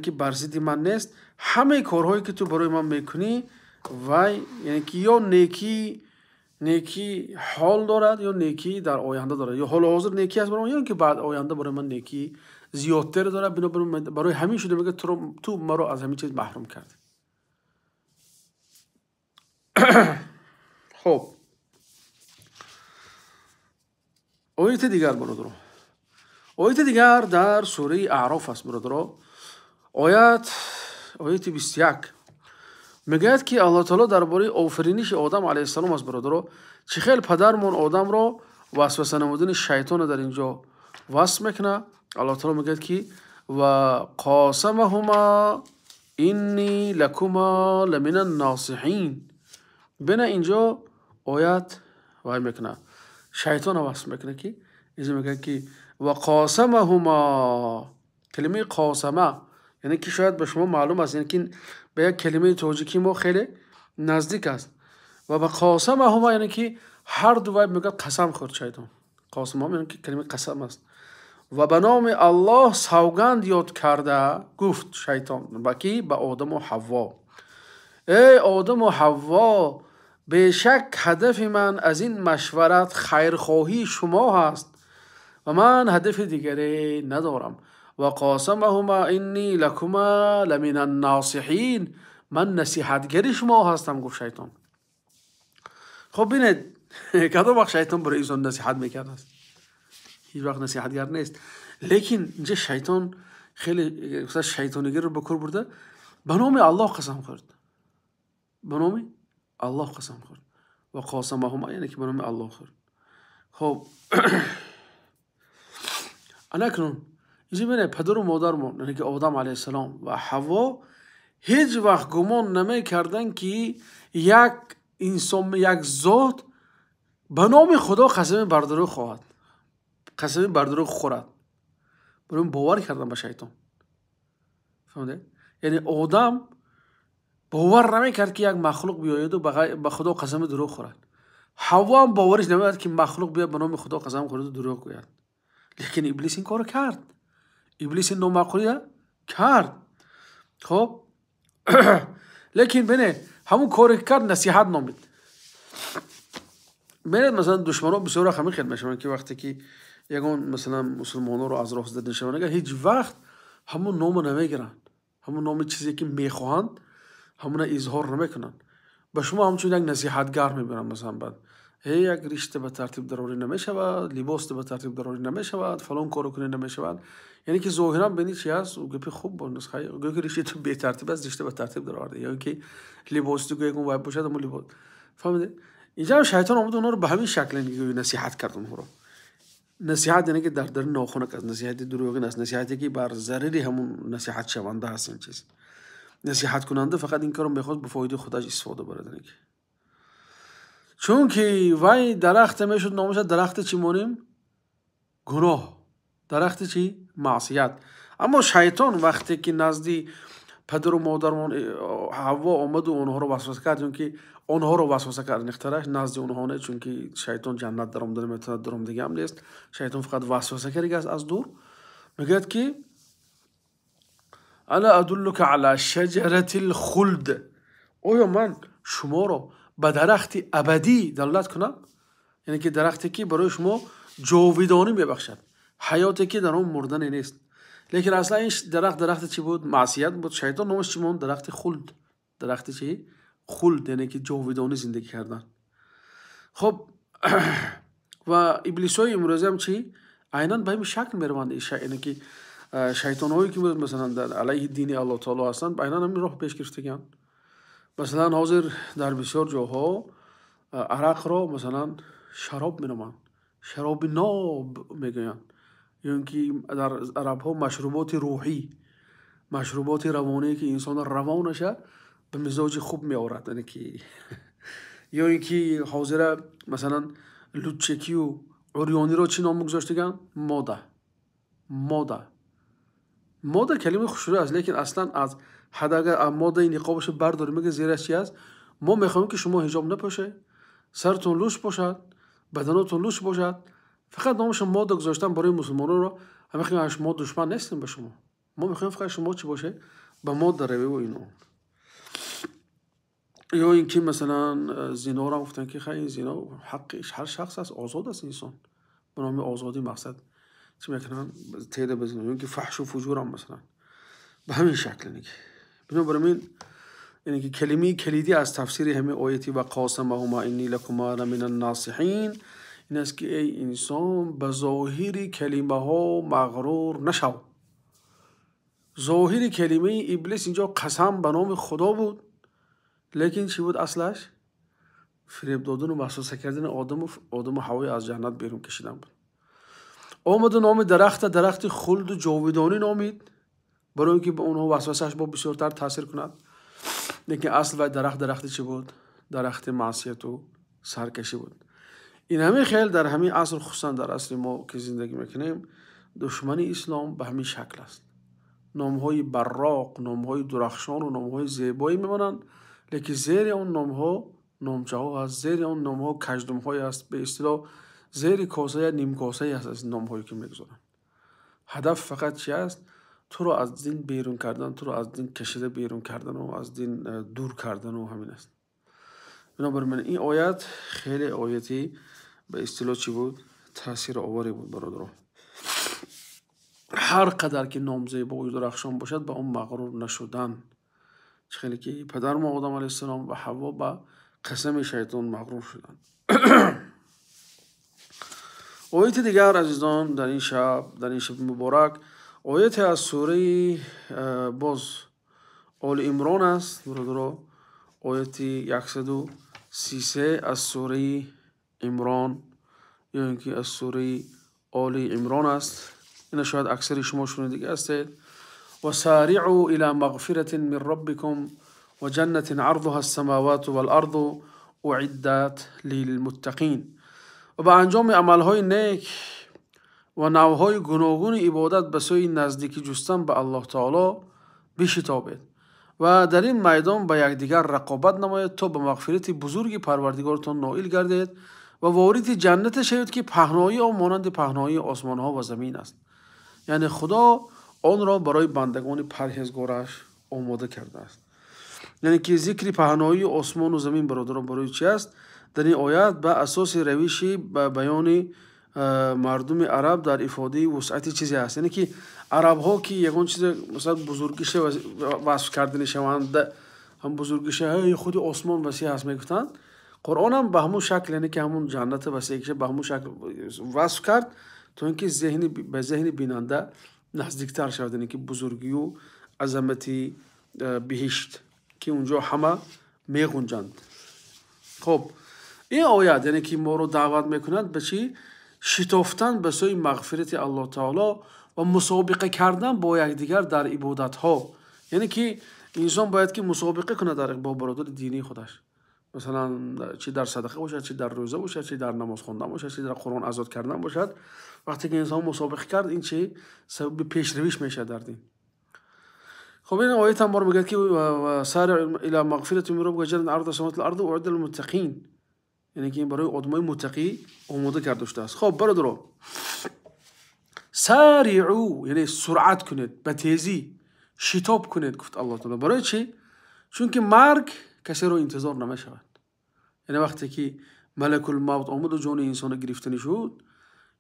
ки бар зидди ман нест. Ҳамаи корҳое ки ту барои ман мекунӣ, вай яъне ки ё некӣ ҳол дорад, ё некӣ дар оянда дорад, ё ҳоло ҳозир некӣ аст барои ман, ё ки баъд оянда барои ман некӣ зиёдтаре дорад. Бинобар барои ҳамин шуда мегӯяд, ту маро аз ҳамин чиз маҳрум кардӣ. Хоб, ояти дигар, бародаро, ояти дигар дар сураи Аъроф аст, бародаро, ояти 21 мегӯяд ки Аллоҳ таоло дар бораи офариниши Одам алайҳиссалом аст, бародаро, чӣ хел падармон Одамро васваса намудани шайтонро дар ин ҷо васф мекунад. Аллоҳ таоло мегӯяд ки وقاسمهما إني لكما لمن الناصحين. Бина, инҷо оят вай мекунад, шайтонро васф мекунад, ки инҷо мегӯяд ки وقاسمهما. Калимаи قاسم, яъне ки шояд ба шумо маълум аст, яъне ки ба як калимаи тоҷикии мо хеле наздик аст. Ва ба قاسمهما, яъне ки ҳар ду вай мегӯяд, қасам хӯрд шайтон. قاسم, яъне ки калимаи қасам аст. Ва ба номи Аллоҳ савганд ёд карда гуфт шайтон ба ки? Ба Одаму Ҳавво: эй Одаму Ҳавво, бешак ҳадафи ман аз ин машварат хайрхоҳии шумо ҳаст ва ман ҳадафи дигаре надорам. وقاسمهما إني لكما لمن الناصحين. Ман насиҳатгари шумо ҳастам, гуфт шайтон. Хоб, бинед, кадом вақт шайтон барои инсон насиҳат мекардааст? Ҳеҷ вақт насиҳатгар нест. Лекин инҷа шайтон хеле шайтонигиро ба кор бурда, ба номи Аллоҳ қасам хӯрд, ба номи Аллоҳ қасам хӯрд. وقاسمهما, яъне ки ба номи Аллоҳ хӯрд. Хоб, анакнун инҷа бинед, падару модармон, яъне ки Одам алайҳиссалом ва Ҳавво, ҳеҷ вақт гумон намекарданд, ки як инсон, як зот ба номи Худо қасами бардурӯғ хоҳад, қасами бардурӯғ хӯрад. Барои бовар кардан ба шайтон, фаҳмидед? Яъне одам бовар намекард, ки як махлуқ биёяду ба Худо қасами дурӯғ хӯрад. Ҳавво ҳам бовариш намеояд, ки махлуқ биёяд, ба номи Худо қасам хӯраду дурӯғ гӯяд. Лекин Иблис ин корро кард, Иблис ин номаъқулия кард. Хоб, лекин бине, ҳамун коре ки кард, насиҳат номид. Бинед, масалан, душманон бисёр вақт ҳамин хел мешаванд, ки вақте ки ягон, масалан, мусулмононро аз роҳ зада мешаванд, ҳеҷ вақт ҳамун номо намегиранд. Ҳамон номи чизе ки мехоҳанд, ҳамона изҳор намекунанд. Ба шумо ҳамчун як насиҳатгар мебинанд, масалан, баъд ҳе як ришта ба тартиб дарорӣ намешавад, либос ба тартиб дарорӣ намешавад, фалон корро кунӣ намешавад. Яъне ки зоҳиран бинӣ чи ҳаст, гапи хуб бо нусхаи гӯё ки ришти ту бетартиб аст, ришта ба тартиб дароварда, ё ки либоси ту гӯё ягон вай бошад, ҳамон либос. Фаҳмидед? Инҷа ҳам шайтон омада онҳоро ба ҳамин шакл насиҳат кард онҳоро. Насиҳат яъне ки дар дари нохунак аст, насиҳати дурӯғин аст, насиҳате ки бар зарари ҳамон насиҳатшаванда ҳаст ин чиз. Насиҳаткунанда фақат ин корро мехост ба фоидаи худаш истифода барад. Яъне ки чунки вай дарахте мешуд, номаша дарахти чӣ монем? Гуноҳ. Дарахти чӣ? Маъсият. Аммо шайтон вақте ки назди падару модармон Ҳавво омаду онҳоро васваса кард, чунки онҳоро васваса кард, нихтараш назди онҳо не, чунки шайтон ҷаннат даромада наметавонад, даромадагӣ ҳам нест. Шайтон фақат васваса кардагӣ аст аз дур. Мегӯяд ки ана адуллука ала шаҷарати лхулд, оё ман шуморо ба дарахти абадӣ далолат кунам? Яъне ки дарахте ки барои шумо ҷовидонӣ мебахшад, ҳаёте ки дар он мурдане нест. Лекин аслан ин дарахт дарахти чӣ буд? Маъсият буд. Шайтон номаш чӣ монд? Дарахти хулд. Дарахти чӣ? Хулд, яъне ки ҷовидонӣ зиндагӣ кардан. Хоб, ва иблисҳои имрӯза ҳам чӣ? Айнан ба ҳамин шакл мераванд. Яъне ки шайтонҳое ки имрӯз масалан дар алайҳи дини Аллоҳ таоло ҳастанд, айнан ҳамин роҳ пеш гирифтагианд. Масалан, ҳозир дар бисёр ҷоҳо арақро масалан шароб меноманд, шароби ноб мегӯянд, ё ин ки дар арабҳо машруботи рӯҳӣ, машруботи равоние ки инсонро равонаша ба мизоҷи хуб меорад, яъне ки ё ин ки ҳозира масалан лутчакию урёниро чӣ ном гузоштаганд? Мода. Мода. Мода калимаи хушрӯй аст, лекин аслан аз ҳад агар модаи ниқобашро бардорем, мегӯяд зераш чи аст? Мо мехоҳем ки шумо ҳиҷоб напӯшед, саратон лӯч бошад, баданотон лӯч бошад. Фақат номашро мода гузоштан барои мусулмононро. Ҳамин хел мо душман нестем ба шумо. Мо мехоҳем фақат шумо чӣ бошед? Ба мода равеву ино. Ё ин ки масалан зиноро ҳам гуфтанд ки хай ин зино ҳаққи ҳар шахс аст, озод аст инсон. Ба номи озодӣ мақсад чӣ мекунанд? Теда ба зино. Ё ин ки фаҳшу фуҷурам масалан. Ба ҳамин шакл яъне ки. Бинобар ин яъне ки калимаи калидӣ аз тафсири ҳамин ояти ва қосамаҳума инни лакума ламина нносиҳин ин аст ки эй инсон, ба зоҳири калимаҳо мағрур нашав. Зоҳири калимаи иблис инҷо қасам ба номи Худо буд, лекин чӣ буд аслаш? Фиреб додану васваса кардани одаму Ҳавои аз ҷаннат берун кашидан буд. Омаду номи дарахта дарахти хулду ҷовидонӣ номид, барои ин ки ба онҳо васвасааш бо бисёртар таъсир кунад. Лекин асл вай дарахт дарахти чӣ буд? Дарахти маъсияту саркашӣ буд. Ин ҳамин хел дар ҳамин аср, хусусан дар асри мо ки зиндагӣ мекунем, душмани ислом ба ҳамин шакл аст. Номҳои барроқ, номҳои дурахшону номҳои зебоӣ мемонанд, лекин зери он номҳо номчаҳо ҳаст, зери он номҳо каждумҳое ҳаст, ба истилоҳ зери коса я нимкосае ҳаст аз номҳое ки мегузоранд. Ҳадаф фақат чи аст? Туро аз дин берун кардан, туро аз дин кашида берун кардану аз дин дур кардану ҳамин аст. Бинобар ин ин оят хеле ояти ба истилоҳ чӣ буд? Таъсироваре буд, бародарон. Ҳар қадар ки ном зебою дурахшон бошад, ба он мағрур нашудан. Чӣ хеле ки падармо Одам алайҳиссалом ва Ҳавво ба қасами шайтон мағрур шуданд. Ояти дигар, азизон, дар ин шаб, дар ин шаби муборак, ояте аз сураи боз Оли Имрон аст, бародаро, ояти 133 аз сураи Имрон ё ин ки аз сураи Оли Имрон аст. Ина шояд аксари шумо шунидагӣ ҳастед. وسارعوا إلى مغفرة من ربكم وجنة عرضها السماوات والأرض أعدت للمتقين. و ба анҷоми амалҳои нек ва навъҳои гуногуни ибодат ба сӯи наздикӣ ҷустан ба Аллоҳ таоло бишитобед ва дар ин майдон ба якдигар рақобат намоед, то ба мағфирати бузурги Парвардигортон ноил гардед ва вориди ҷаннате шавед ки паҳноии он монанди паҳноии осмонҳо ва замин аст. Яъне Худо онро барои бандагони парҳезгораш омода кардааст. Яъне ки зикри паҳноии осмону замин, бародарон, барои чи аст? Дар ин оят ба асоси равиши ба баёни мардуми араб дар ифодаи вусъати чизе аст. Яъне ки арабҳо ки ягон чизе масалан бузургиша васф кардани шаванд, ҳам бузургиша худи осмон васеъ аст мегуфтанд. Қуръон ҳам ба ҳамун шакл, яъне ки ҳамун ҷаннати васеъиша ба ҳамун шакл васф кард, то ин ки ба зеҳни бинанда наздиктар шавад, яъне ки бузургию азамати биҳишт ки унҷо ҳама меғунҷанд. Хоб, ин оят яъне ки моро даъват мекунад ба чӣ? Шитофтан ба сӯи мағфирати Аллоҳ таоло ва мусобиқа кардан бо якдигар дар ибодатҳо. Яъне ки инсон бояд ки мусобиқа кунад бо бародари динии худаш. Масалан, чӣ дар садақа бошад, чӣ дар рӯза бошад, чӣ дар намоз хондан бошад, чӣ дар Қуръон азод кардан бошад. Вақте ки инсон мусобиқа кард, ин чӣ сабаби пешравиш мешавад дар дин. Хоб, ин оят ҳам моро мегӯяд ки сариъу ила мағфиратин мин роббикум ва ҷаннатин арзуҳа самавату вал арду уиддат лилмуттақин. Яъне ки ин барои одамои муттақӣ омода карда шудааст. Хоб, бародаро, сариъу яъне суръат кунед, ба тезӣ шитоб кунед, гуфт Аллоҳ таоло. Барои чӣ? Чунки марг касеро интизор намешавад. Яъне вақте ки малакул мавт омаду ҷони инсонро гирифтанӣ шуд,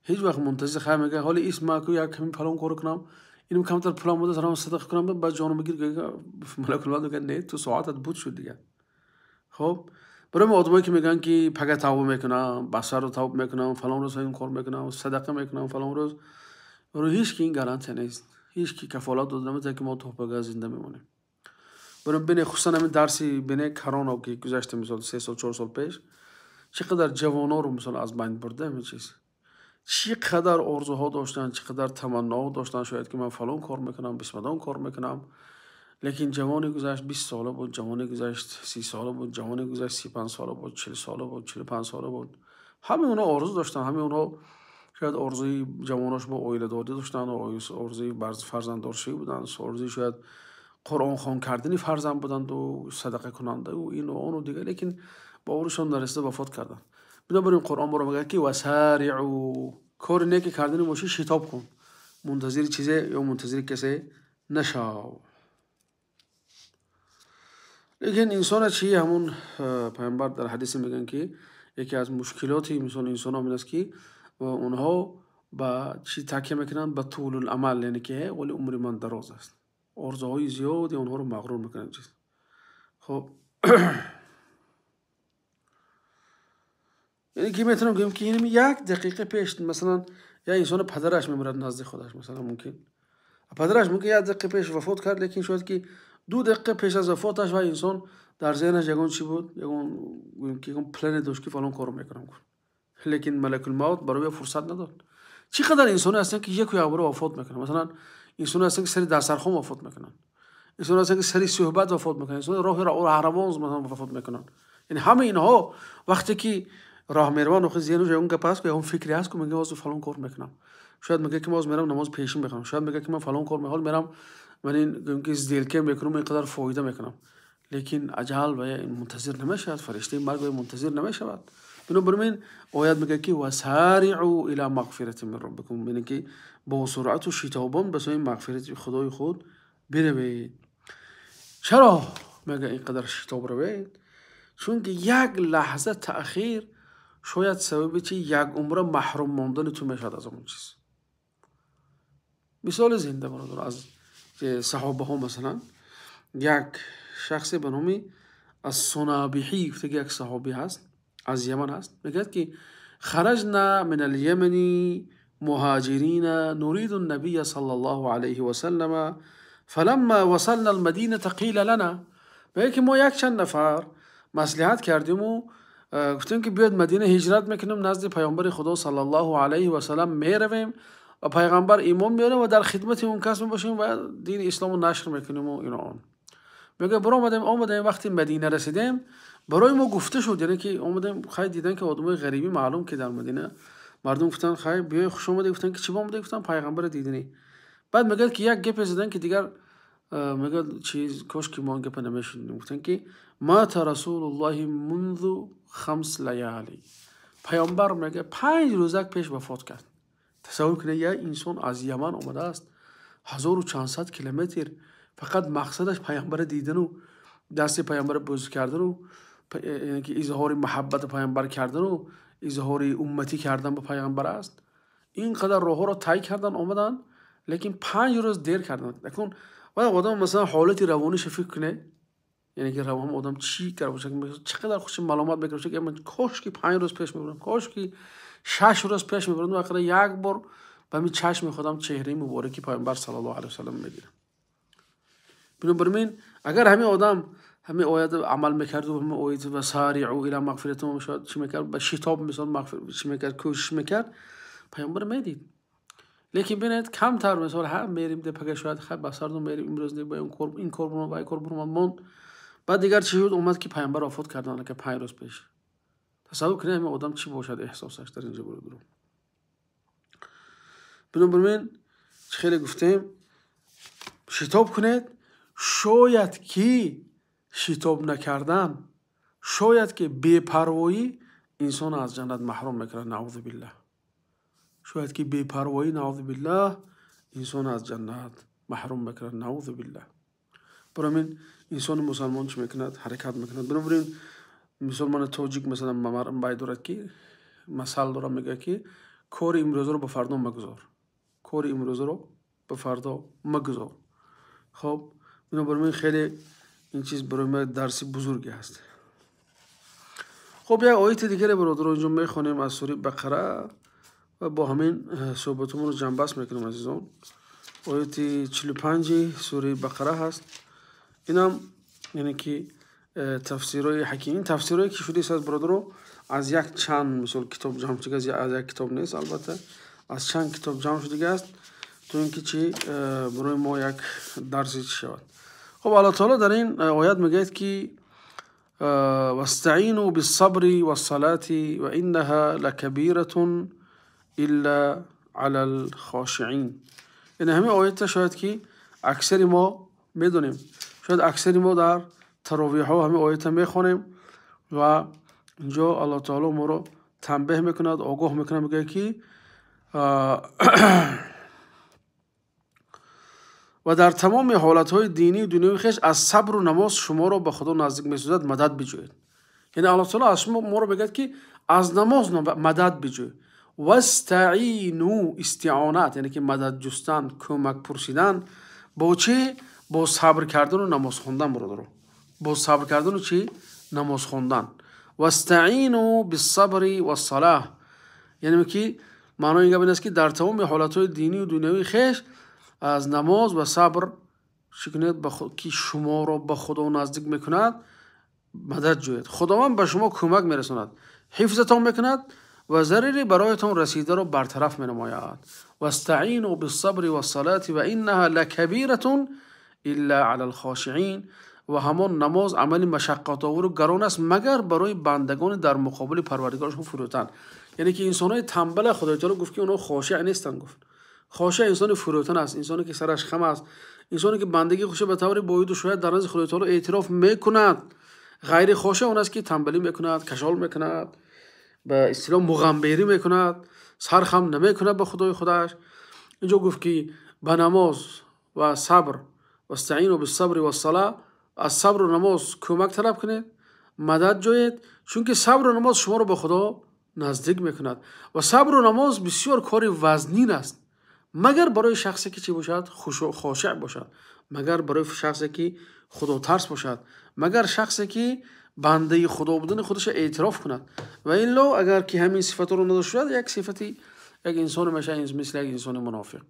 ҳеҷ вақт мунтазир хай мегӯяд ҳоли исм ку як ками фалон кор кунам, инам камтар пулам буда сарам садақа кунам, баъд ҷонам бигир. Малакул мавт мегӯяд не, ту соатат буд шуд дигар. Хоб, барои мо одамое ки мегӯянд ки пага тавба мекунам, басарро тавба мекунам, фалон рӯз ин кор мекунам, садақа мекунам, фалон рӯз, барои ҳеҷ ки ин гарантия нест. Ҳеҷ ки кафолат дода наметавонад ки мо то пага зинда мемонем. Барои бине, хусусан ҳамин дарси бине корона ки гузашта, мисол 3 сол 4 сол пеш, чӣ қадар ҷавононро мисол аз байн бурда ҳамин чиз. Чӣ қадар орзуҳо доштанд, чӣ қадар таманноҳо доштанд, шояд ки ман фалон кор мекунам, бисмадон кор мекунам. Лекин ҷавоне гузашт 20 сола буд, ҷавоне гузашт 30 сола буд, ҷавоне гузашт 35 сола буд, 40 сола буд, 45 сола буд. Ҳамаи онҳо орзу доштанд, ҳамаи онҳо шояд орзуи ҷавонош бо оиладорӣ доштанд, орзуи фарзанддоршавӣ буданд, орзуи шояд қуръонхон кардани фарзанд буданду, садақа кунандаю ину ону дигар, лекин ба орзушон нарасида вафот карданд. Бинобар ин Қуръон моро мегӯяд ки васариъу, кори неки кардани бошӣ шитоб кун, мунтазири чизе ё мунтазири касе нашав. Лекин инсона чи ҳамун пайғамбар дар ҳадисе мегӯянд ки яке аз мушкилоти мисол инсонҳо ин аст ки онҳо ба чӣ такя мекунанд? Ба тулул амал, яъне ки вале умри ман дароз аст. Орзуҳои зиёде онҳоро мағрур мекунанд чиз. Хоб, яъне ки метавонам гӯям ки инами як дақиқа пеш, масалан, як инсоно падараш мемирад назди худаш, масалан, мумкин падараш мумкин як дақиқа пеш вафот кард, лекин шояд ки 2 дақиқа пеш аз вафоташ ва инсон дар зеҳнаш ягон чӣ буд, ягон гӯем ки ягон плане дошт ки фалон корро мекунам гуфт. Лекин малакул мавт барои ӯ фурсат надод. Чӣ қадар инсоне ҳастанд ки яку якбора вафот мекунанд. Масалан, инсоне ҳастанд ки сари дастархон вафот мекунанд, инсоне ҳастанд ки сари суҳбат вафот мекунанд, инсоне роҳи роҳравон масалан вафот мекунанд. Яъне ҳамаи инҳо вақте ки роҳ мераванд, охир зеҳнаш ягон гап ҳаст, ягон фикре ҳаст ки мегӯяд ҳозир фалон кор мекунам. Шояд мегӯяд ки ман ҳозир меравам намози пешин мехонам, шояд мегӯяд ки ман фалон кор мекунам, ҳол меравам ман ин гӯем ки сделка мекунам, ин қадар фоида мекунам. Лекин аҷал ва мунтазир намешавад, фариштаи марг ва мунтазир намешавад. Бинобар ин оят мегӯяд ки васариъу ила мағфиратин мин роббикум, яъне ки бо суръату шитобон ба сӯи мағфирати худои худ биравед. Чаро мегӯяд ин қадар шитоб равед? Чунки як лаҳза таъхир шояд сабаби чи як умра маҳрум мондани ту мешавад аз он чиз. Мисоли зинда бародар аз саҳобаҳо, масалан, як шахсе ба номи Ас-Сунабиҳӣ гуфта ки як саҳобӣ ҳаст, аз Яман ҳаст, мегӯяд ки хараҷна мин ал-Ямани муҳоҷирина нуриду ан-набия саллаллоҳу алайҳи васаллама фаламма васална ал-мадината қила лана. Мегӯяд ки мо якчанд нафар маслиҳат кардиму гуфтем ки биёед Мадина ҳиҷрат мекунем, назди пайғамбари Худо саллаллоҳу алайҳи васаллам меравем ва пайғамбар имон меорем ва дар хидмати он кас мебошем ва дини исломро нашр мекунем ва ино он. Мегӯяд баромадем, омадем, вақти Мадина расидем, барои мо гуфта шуд, яъне ки омадем, хай дидан ки одамои ғарибӣ маълум ки дар Мадина мардум гуфтанд хай биёй хуш омадед, гуфтанд ки чӣ омадед, гуфтанд пайғамбарро диданӣ. Баъд мегӯяд ки як гапе задан ки дигар мегӯяд чиз кош ки мо он гапа намешунидем. Гуфтанд ки мата расулуллоҳи мунзу хамс лаялӣ, пайғамбар мегӯяд 5 рӯзак пеш вафот кард. Тасаввур кунед, як инсон аз Яман омадааст, 1400 километр, фақат мақсадаш пайғамбарро дидану дасти пайғамбарро бӯсӣ кардану яъне ки изҳори муҳаббати пайғамбар кардану изҳори умматӣ кардан ба пайғамбар аст. Ин қадар роҳҳоро тай кардан, омадан, лекин 5 рӯз дер карданд. Акун вай одам масалан ҳолати равониша фикр кунед, яъне ки равон одам чӣ карда бошад, чӣ қадар хуши маломат мекарда бошад, ки ман кош ки 5 рӯз пеш мебурдам, кош ки 6 рӯз пеш мебурдам, ақалла як бор ба ҳамин чашми худам чеҳраи мубораки пайғамбар саллаллоҳу алайҳи васаллам медидам. Бинобар ин агар ҳамин одам ҳамин оят амал мекарду, ҳамин оят ва сариъу ила мағфиратун шояд чӣ мекард, ба шитоб мисол мағфират чӣ мекард, кӯшиш мекард, пайғамбар медид. Лекин бинед камтар мисол ҳа мерим депага шояд хай ба сарду мерим имрӯз не ба ин кор, ин кор бурам, вай кор бурам, монд. Баъд дигар чӣ шуд? Омад ки пайғамбар вафот карданд ки 5 рӯз пеш. Тасаввур кунед ҳамин одам чӣ бошад эҳсосаш дар инҷо бародарон. Бинобар ин чӣ хеле гуфтем, шитоб кунед, шояд ки шитоб накардан, шояд ки бепарвоӣ инсонро аз ҷаннат маҳрум мекунад, наъузу биллаҳ. Шояд ки бепарвоӣ, наъузу биллаҳ, инсонро аз ҷаннат маҳрум мекунад, наъузу биллаҳ. Барои ин инсони мусалмон чӣ мекунад? Ҳаракат мекунад. Бинобар ин мисол мана тоҷик масалан бай дорад ки масал дорад, мегӯяд ки кори имрӯзаро ба фардо магузор, кори имрӯзаро ба фардо магузор. Хоб, бинобар ин хеле ин чиз барои мо дарси бузурге ҳаст. Хоб, як ояти дигаре бародарон инҷо мехонем аз сураи Бақара ва бо ҳамин суҳбатамонро ҷамъбаст мекунем азизон. Ояти 45 сураи Бақара ҳаст. Инам яъне ки тафсирҳои ҳаким, ин тафсирҳое ки шудааст аз бародаро аз як чанд мисол китоб ҷамъ шудааст, аз як китоб нест албатта, аз чанд китоб ҷамъ шудааст то ин ки чӣ барои мо як дарсе чӣ шавад. Хоб, Аллоҳ таоло дар ин оят мегӯяд ки вастаину биссабри вассалати ва иннаҳа лакабиратун илла алал хошиин. Яъне ҳамин оятта шояд ки аксари мо медонем, шояд аксари мо дар таровиҳҳо ҳамин оятта мехонем ва инҷо Аллоҳ таоло моро танбеҳ мекунад, огоҳ мекунад, мегӯяд ки ва дар тамоми ҳолатҳои динию дунёвии хеш аз сабру намоз шуморо ба Худо наздик месозад, мадад биҷӯед. Яъне Аллоҳ таоло аз шумо моро мегӯяд ки аз намоз мадад биҷӯед. Вастаину, истионат, яъне ки мадад ҷустан, кӯмак пурсидан бо чӣ? Бо сабр кардану намоз хондан бародаро, бо сабр кардану чӣ? Намоз хондан. Вастаину биссабри вассалаҳ, яъне ки маънои ин гап ин аст ки дар тамоми ҳолатҳои динию дунёвии хеш аз намоз ва сабр чӣ кунед, ки шуморо ба Худо наздик мекунад, мадад ҷӯед. Худованд ба шумо кӯмак мерасонад, ҳифзатон мекунад ва зарари бароятон расидаро бартараф менамояд. Вастаину биссабри вассалати ва иннаҳа лакабиратун илла ала алхошиин. Ва ҳамон намоз амали машаққатовару гарон аст, магар барои бандагони дар муқобили парвардигорашон фурӯтан. Яъне ки инсонҳои тамбала Худои таоло гуфт ки онҳо хошиъ нестанд. Гуфт хошиъ инсони фурӯтан аст, инсоне ки сараш хам аст, инсоне ки бандагии худро ба таври боиду шояд дар назди Худои таоло эътироф мекунад. Ғайри хошиъ он аст ки тамбалӣ мекунад, кашол мекунад, ба истилоҳ муғамберӣ мекунад, сар хам намекунад ба Худои худаш. Инҷо гуфт ки ба намоз ва сабр, вастаину биссабри вассала, аз сабру намоз кӯмак талаб кунед, мадад ҷӯед, чунки сабру намоз шуморо ба Худо наздик мекунад. Ва сабру намоз бисёр кори вазнин аст, магар барои шахсе ки чӣ бошад? Хошиъ бошад, магар барои шахсе ки худотарс бошад, магар шахсе ки бандаи Худо будани худашро эътироф кунад. Ва илло агар ки ҳамин сифатро надошта шавад, як сифати як инсоне мешавад мисли як инсони мунофиқ.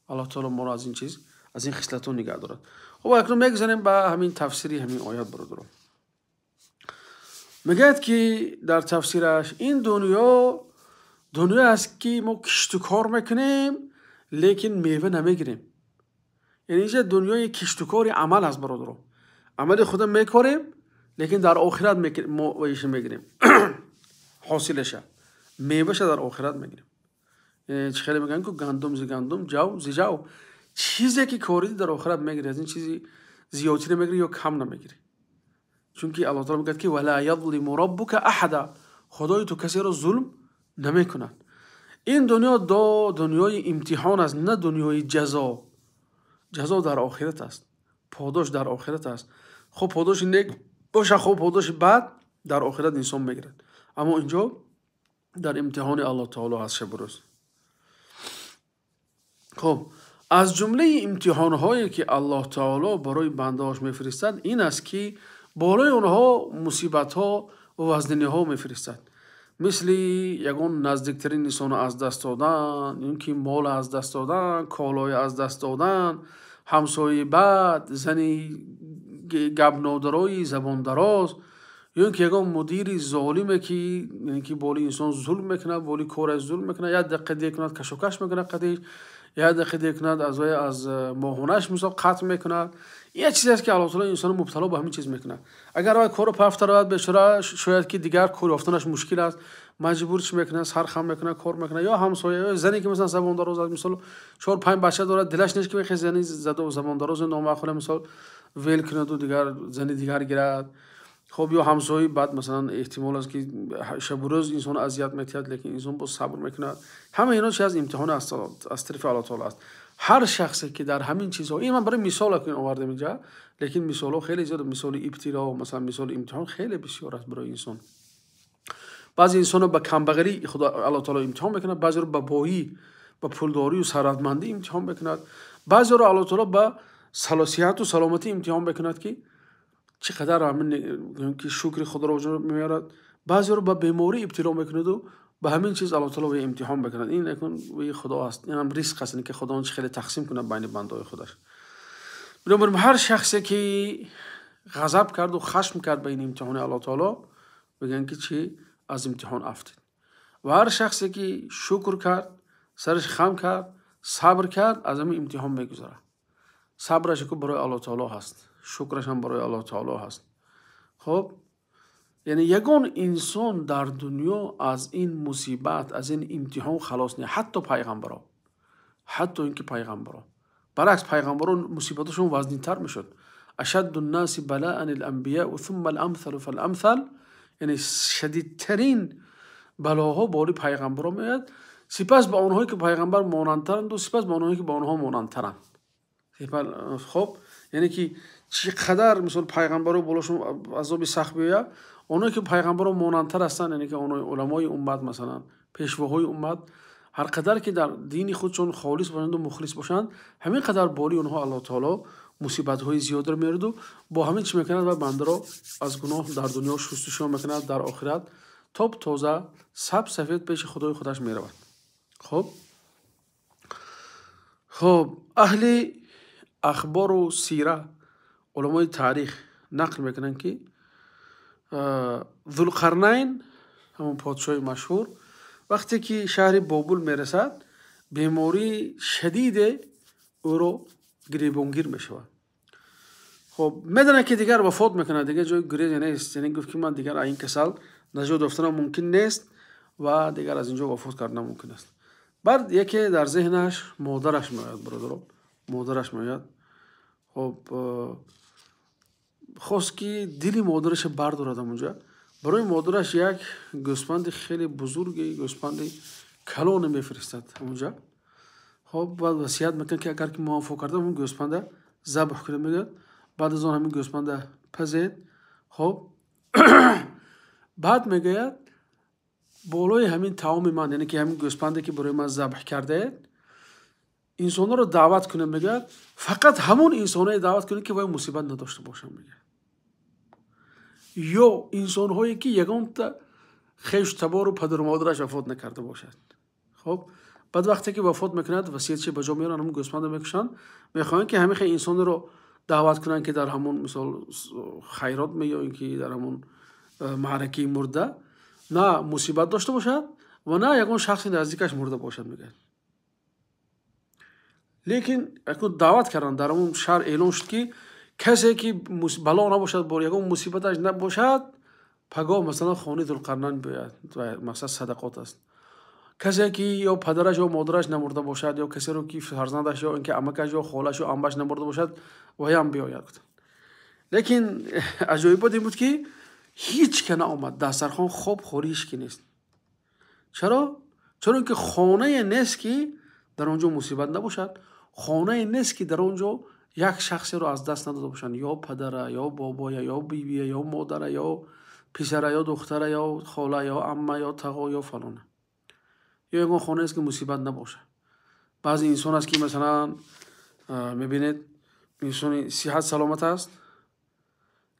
Аллоҳ таоло моро аз ин чиз, аз ин хислатҳо нигаҳ дорад. Хуб, акнун мегузарем ба ҳамин тафсири ҳамин оят бародарон. Мегӯяд ки дар тафсираш ин дунё дунё аст ки мо кишту кор мекунем, лекин мева намегирем. Яъне инҷа дунёи киштукори амал аст бародарон. Амали худам мекорем, лекин дар охират мо ваиша мегирем, ҳосилаша, меваша дар охират мегирем. Чӣ хеле мегӯянд ку гандум зи гандум, ҷав зи ҷав. Чизе ки кориди дар охират мегирӣ, аз ин чизи зиёдтӣ намегирӣ ё кам намегирӣ. Чунки Аллоҳ таоло мегӯяд ки вала язлиму раббука аҳада, Худои ту касеро зулм намекунад. Ин дунё дунёи имтиҳон аст, на дунёи ҷазо. Ҷазо дар охират аст, подош дар охират аст. Хуб подоши нек боша, хуб подоши бад дар охират инсон мегирад. Аммо инҷо дар имтиҳони Аллоҳ таоло ҳаст шабу рӯз. Хуб, аз ҷумлаи имтиҳонҳое ки Аллоҳ таоло барои бандаҳош мефиристад ин аст, ки болои онҳо мусибатҳо ва вазниниҳо мефиристад, мисли ягон наздиктарин инсонро аз даст додан, ё ки мол аз даст додан, колои аз даст додан, ҳамсояи бад, зани гапнодарои забондароз, ё ин ки ягон мудири золиме ки болои инсон зулм мекунад, болои кораш зулм мекунад, як дақиқа дер кунад кашокаш мекунад қадиш, як дақиқа дер кунад аз вай аз моҳонааш мисол қатъ мекунад. Як чизе аст, ки Аллоҳ таоло инсонро мубтало ба ҳамин чиз мекунад. Агар вай корро пафта равад, бечора шояд ки дигар кор ёфтанаш мушкил аст, маҷбур чӣ мекунад, сархам мекунад, кор мекунад. Ё ҳамсоя, ё зане ки масалан забондароз аст, мисол 4-5 бача дорад, дилаш нест ки бихе зани забондарози номаъқула мисол вел кунаду дигар зани дигар гирад. Хоб, ё ҳамсояи бад масалан эҳтимол аст, ки шабу рӯз инсонро азият метиҳад, лекин инсон боз сабр мекунад. Ҳама ино чи аз имтиҳон аз тарафи Аллоҳ таоло аст. Ҳар шахсе ки дар ҳамин чизҳо, ин ман барои мисол овардам инҷа, лекин мисолҳо хеле зиёд, мисоли ибтило, масалан мисоли имтиҳон хеле бисёр аст барои инсон. Баъзе инсонро ба камбағалӣ худо Аллоҳ таоло имтиҳон мекунад, баъзеро ба боӣ, ба пулдорию сарватмандӣ имтиҳон мекунад, баъзеро Аллоҳ таоло ба сиҳату саломатӣ имтиҳон мекунад, ки чӣ қадар ҳамин ки шукри худро меорад. Баъзеро ба беморӣ ибтило мекунаду ба ҳамин чиз Аллоҳ таоло вай имтиҳон мекунад. Ин якун вай худо аст, ин ҳам ризқ аст, ки худо он чи хеле тақсим кунад байни бандаҳои худаш. Бинобар ин ҳар шахсе ки ғазаб карду хашм кард ба ин имтиҳони Аллоҳ таоло, мегӯянд ки чӣ аз имтиҳон афтид. Ва ҳар шахсе ки шукр кард, сараш хам кард, сабр кард, аз ҳамин имтиҳон мегузарад. Сабраш ку барои Аллоҳ таоло ҳаст, шукраш ҳам барои Аллоҳ таоло ҳаст. Хоб, яъне ягон инсон дар дунё аз ин мусибат, аз ин имтиҳон халос не, ҳатто пайғамбаро, ҳатто ин ки пайғамбаро. Баръакс, пайғамбарон мусибаташон вазнинтар мешуд. Ашадду ннаси балаан ал-анбияу thumma al-амthалу фал-амthал, яъне шадидтарин балоҳо бори пайғамбаро меояд, сипас ба онҳое ки пайғамбар монандтаранду сипас ба онҳое ки ба онҳо монандтаранд. Хоб, яъне ки чӣ қадар мисол пайғамбаро болошон азоби сахт биёяд, онҳое ки пайғамбаро монандтар ҳастанд, яъне ки онҳои уламои уммат, масалан пешвоҳои уммат, ҳар қадар ки дар дини худшон холис бошанду мухлис бошанд, ҳамин қадар бори онҳо Аллоҳ таоло мусибатҳои зиёдро меораду бо ҳамин чӣ мекунад ва бандаро аз гуноҳ дар дунё шустушӯ мекунад, дар охират тоб тоза саб сафед пеши худои худаш меравад. Хоб, аҳли ахбору сира, уламои таърих нақл мекунанд, ки Зулқарнайн, ҳамон подшоҳи машҳур, вақте ки шаҳри Бобул мерасад, бемории шадиде ӯро гиребонгир мешавад. Хоб, медонад ки дигар вафот мекунад, дигар ҷои гурезе нест, яъне гуфт ки ман дигар аз ин касал наҷот ёфтанам мумкин нест ва дигар аз ин ҷо вафот карданам мумкин аст. Баъд яке дар зеҳнаш модараш меояд, бародаро, модараш меояд. Хоб, хост ки дили модараша бардорад ҳамонҷа. Барои модараш як гӯспанди хеле бузурге, гӯспанди калоне мефиристад ҳамонҷа. Хоб, баъд васият мекунад, ки агар ки мувофиқ кардам, ҳамин гӯспанда забҳ кунед, мегӯяд. Баъд аз он ҳамин гӯспанда пазед. Хоб, баъд мегӯяд, болои ҳамин таоми ман, яъне ки ҳамин гӯспанде ки барои ман забҳ кардаед, инсонҳоро даъват кунед, мегӯяд, фақат ҳамон инсонҳое даъват кунед, ки вай мусибат надошта бошанд, мегӯяд. Ё инсонҳое ки ягонта хешу табору падару модараш вафот накарда бошад. Хоб, баъд вақте ки вафот мекунад, васиятши ба ҷо меоранд, ҳамон гӯспанда мекушанд, мехоҳанд ки ҳамин хел инсонеро даъват кунанд, ки дар ҳамон мисол хайрот ё ин ки дар ҳамон маъракаи мурда на мусибат дошта бошад ва на ягон шахси наздикаш мурда бошад, мегӯяд. Лекин акнун даъват карданд, дар ҳамон шаҳр эълон шуд, ки касе ки бало набошад, бо ягон мусибаташ набошад, пагоҳ масалан хонаи Зулқарнайн биёяд, мақсад садақот аст. Касе ки ё падараш ё модараш намурда бошад, ё касеро ки фарзандаш ё ин ки амакаш ё холаш ё амбаш намурда бошад, ваям биёяд. Лекин аҷоибот ин буд, ки ҳеҷ ка наомад, дастархон хоб хорӣ ҳеҷ ки нест. Чаро? Чаро ин ки хонае нест, ки дар он ҷо мусибат набошад, хонае нест, ки дар он ҷо як шахсеро аз даст надода бошанд, ё падара, ё бобоя, ё бибия, ё модара, ё Писара ё духтара ё хола ё амма ё тағо ё фалона. Ё ягон хона аст ки мусибат набошад. Баъзе инсон аст ки масалан мебинед инсони сиҳат саломат аст,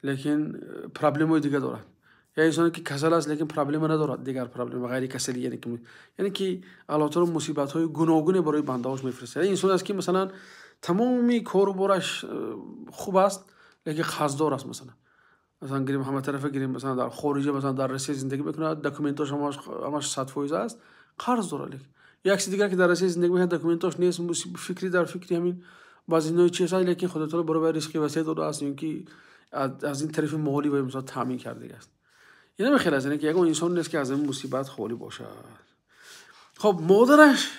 лекин проблемаи дигар дорад. Ё инсоне ки касал аст, лекин проблема надорад, дигар проблема ғайри касалӣ, яъне ки Аллоҳ таоло мусибатҳои гуногуне барои бандаҳош мефиристад. Инсон аст ки масалан тамоми кору бораш хуб аст, лекин қарздор аст масалан. Масалан гирем ҳама тарафа гирем, масалан дар хориҷа, масалан дар Россия зиндагӣ мекунад, документош ҳамаш 100% аст, қарз дорад. Лекин як чиз дигар ки дар Россия зиндагӣ мекунад, документош нест, фикри дар фикри ҳамин баъзе инои чиз аст, лекин Худо таоло барои ризқи васеъ додааст, ё ки аз ин тарафи молӣ вай масалан таъмин кардагиаст. Ин ҳама хел аст, яъне ки ягон инсон нест ки аз ин мусибат холӣ бошад. Хоб модараш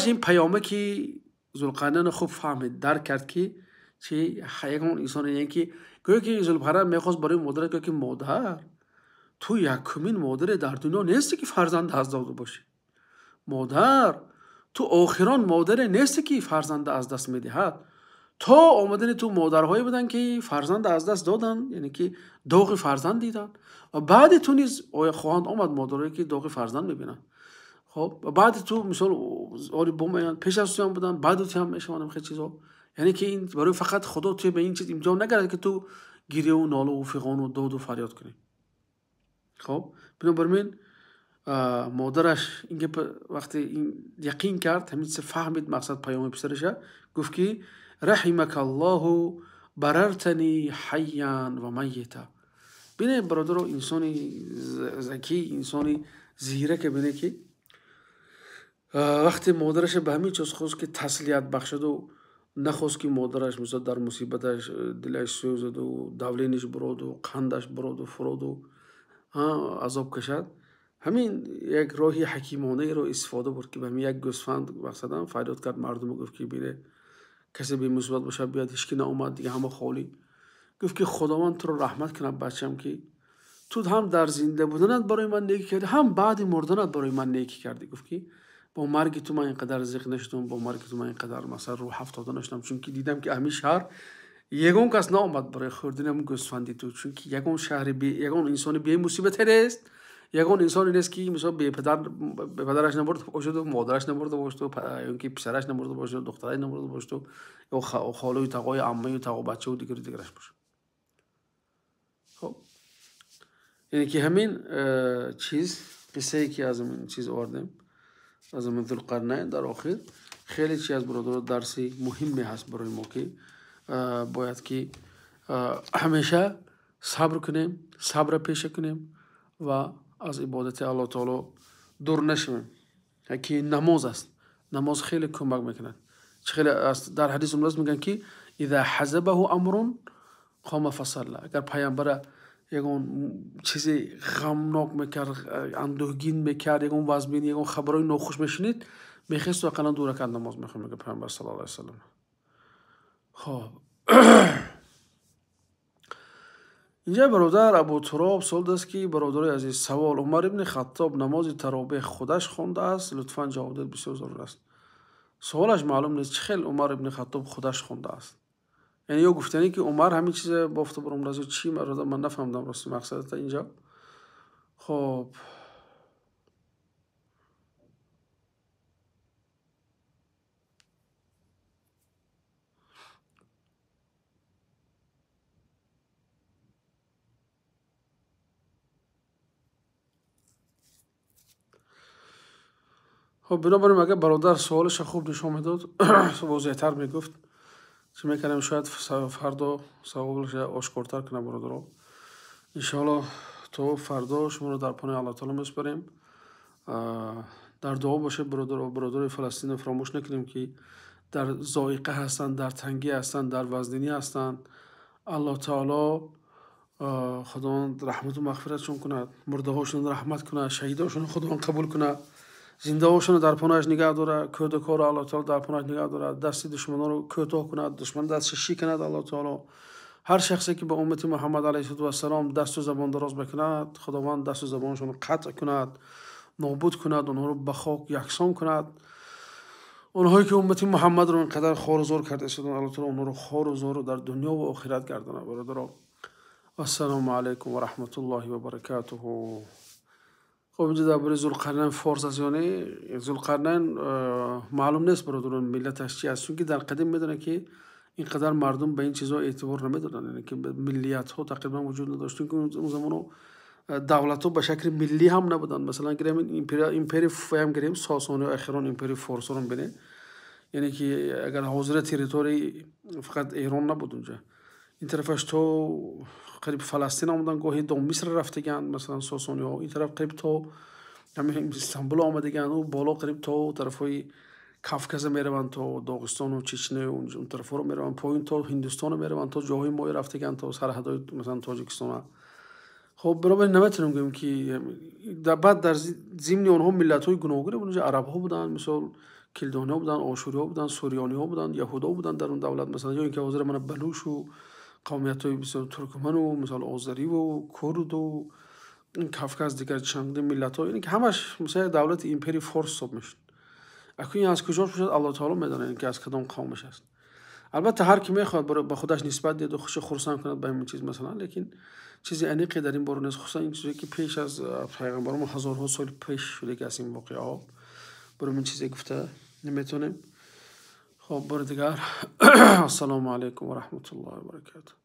ин паёме ки Зулқарнайнро хуб фаҳмид, дарк кард ки чи ягон инсон, яъне ки гӯё ки Зулқарнайн мехост барои модараш гӯяд ки модар, ту якумин модаре дар дунё нести ки фарзанд аз дода бошӣ. Модар, ту охирон модаре нести ки фарзанд аз даст медиҳад. То омадани ту модарҳое буданд ки фарзанд аз даст доданд, яъне ки доғи фарзанд диданд, ва баъди ту низ хоҳанд омад модарое ки доғи фарзанд мебинанд. Хоб, ва баъди ту мисол оли бомаянд, пеш аз туям буданд, баъди туям мешаванд хеле чизҳо. Яъне ки ин барои фақат Худо ту ба ин чиз имтиҳон накард ки ту гиряву нолаву фиғону доду фарёд кунӣ. Хоб, бинобар ин модараш ин гап вақте ин яқин кард, ҳамин чиз фаҳмид мақсад паёми писараша, гуфт ки раҳимакаллоҳу барартани ҳайян ва майита. Бинед бародаро, инсони закӣ, инсони зираке бинед ки вақте модараша ба ҳамин чиз хост ки таслият бахшаду нахост ки модараш мисол дар мусибаташ дилаш сӯзаду давлениш буроду қандаш буроду фуроду азоб кашад, ҳамин як роҳи ҳакимонаеро истифода бурд ки ба ҳамин як гӯсфанд мақсадан фарёд кард мардуму гуфт ки бинед касе бемусибат бошад биёяд, ҳеч ки наомад, дига ҳама холӣ. Гуфт ки Худованд туро раҳмат кунад бачам, ки ту ҳам дар зинда буданат барои ман некӣ кардӣ, ҳам баъди мурданат барои ман некӣ кардӣ. Гуфт ки бо марги ту ман ин қадар зиқ нашудам, бо марги ту ман ин қадар масалан рӯҳ афтода нашудам, чунки дидам ки ҳамин шаҳр ягон кас наомад барои хӯрдани ҳамин гӯсфанди ту, чунки ягон шаҳри ягон инсони бемусибате нест, ягон инсоне нест ки мисол бепадараш набурда бошаду, модараш набурда бошаду, ё ки писараш набурда бошаду, духтараш набурда бошаду, ё холаю тағою аммаю тағо бачаву дигару дигараш бошад. Хоб, яъне ки ҳамин чиз, қиссае ки аз ин чиз овардем, аз ин Зулқарнайн дар охир хеле чи аз бародаро дарси муҳиме ҳаст барои мо ки бояд ки ҳамеша сабр кунем, сабрро пеша кунем ва аз ибодати Аллоҳ таоло дур нашавем. Ки намоз аст, намоз хеле кӯмак мекунад. Чи хеле аст дар ҳадис омадааст, мегӯянд ки иза ҳазабаҳу амрун қома фасалла. Агар пайғамбара ягон чизе ғамнок мекард, андӯҳгин мекард, ягон вазмин, ягон хабарҳои нохуш мешунид, мехесту ақаллан ду ракат намоз мехонд, мегӯяд пайғамбар саллаллоҳу алайҳи васаллам. Хоб, инҷа бародар Абу Туроб суол даст ки бародарои азиз, савол: Умар ибни Хаттоб намози таровеҳ худаш хондааст? Лутфан ҷавоб диҳед, бисёр зарур аст. Суолаш маълум нест, чӣ хел Умар ибни Хаттоб худаш хондааст? Яъне ё гуфтанӣ ки Умар ҳамин чизе бофта баромадааст ё чӣ? Бародар, ман нафаҳмидам рости мақсадата инҷа. Хоб, хоб, бинобар ин агар бародар суолаша хуб нишон медод, возеҳтар мегуфт, чӣ мекардем, шояд фардо саволаша ошкортар кунам бародаро. Иншоаллоҳ то фардо шуморо дар паноҳи Аллоҳ таоло месупорем. Дар дуо бошед бародаро, бародарои Фаластинро фаромӯш накунем ки дар зоиқа ҳастанд, дар тангӣ ҳастанд, дар вазнинӣ ҳастанд. Аллоҳ таоло Худованд раҳмату мағфиратшон кунад, мурдаҳошонро раҳмат кунад, шаҳидошонро Худованд қабул кунад, зиндаҳошонро дар паноҳаш нигаҳ дорад, кӯдакҳоро Аллоҳ таоло дар паноҳаш нигаҳ дорад, дасти душманонро кӯтоҳ кунад, душман дастша шиканад Аллоҳ таоло. Ҳар шахсе ки ба уммати Муҳаммад алайҳиссалоту вассалом дасту забон дароз мекунад, Худованд дасту забонашонро қатъ кунад, нобуд кунад, онҳоро ба хок яксон кунад. Онҳое ки уммати Муҳаммадро ин қадар хору зор карда истоданд, Аллоҳ таоло онҳоро хору зору дар дунё ва охират гардонад. Бародаро, Ассалому алайкум ва раҳматуллоҳи ва баракатуҳу. Хуб, инҷо дар бораи Зулқарнайн форс аст ё не? Зулқарнайн маълум нест, бародарон, миллаташ чи аст, чунки дар қадим медонад, ки ин қадар мардум ба ин чизҳо эътибор намедоданд, яъне ки миллиятҳо тақрибан вуҷуд надошт, чунки он замоно давлатҳо ба шакли миллӣ ҳам набуданд. Масалан, гирем империяи гирем Сосониё, охирон империяи форсоро бинем, яъне ки агар ҳозира территорияи фақат Эрон набуд, унҷа ин тарафаш то қариб Фаластин омадан, гоҳе то Миср рафтагианд, масалан, сосониҳо ин тараф қариб то ҳамин Истанбул омадагианд, ӯ боло қариб то тарафҳои Кавказа мераванд, то Доғистону Чечня, он тарафҳоро мераванд, поин то Ҳиндустоно мераванд, то ҷоҳои мои рафтагианд, то сарҳадҳои, масалан, Тоҷикистона. Хоб, бинобар ин наметавонем гӯем, ки баъд дар зимни онҳо миллатҳои гуногуне буданд. Арабҳо буданд, мисол, килдониҳо буданд, ошуриҳо буданд, сурёниҳо буданд, яҳудо буданд дар он давлат, масалан, ё ин ки ҳозира мана балушу қавмиятҳои бисёр, туркману, мисол, озариву курду, ин Кавказ, дигар чанд миллатҳо, яъне ки ҳамаш, масалан, як давлати империяи форс ҳисоб мешуд. Акун ин аз куҷош бошад, Аллоҳ таоло медонад, ин ки аз кадом қавмаш аст. Албатта, ҳар ки мехоҳад ба худаш нисбат диҳад ва худшо хурсанд кунад ба ҳамин чиз, масалан, лекин чизи аниқе дар ин бора нест, хусусан ин чизе, ки пеш аз пайғамбаромо ҳазорҳо сол пеш шуда, ки аз ин воқеаҳо барои ин чизе гуфта наметавонем. Хоб, бори дигар, ассалому алайкум ва раҳматуллоҳи ва баракатуҳ.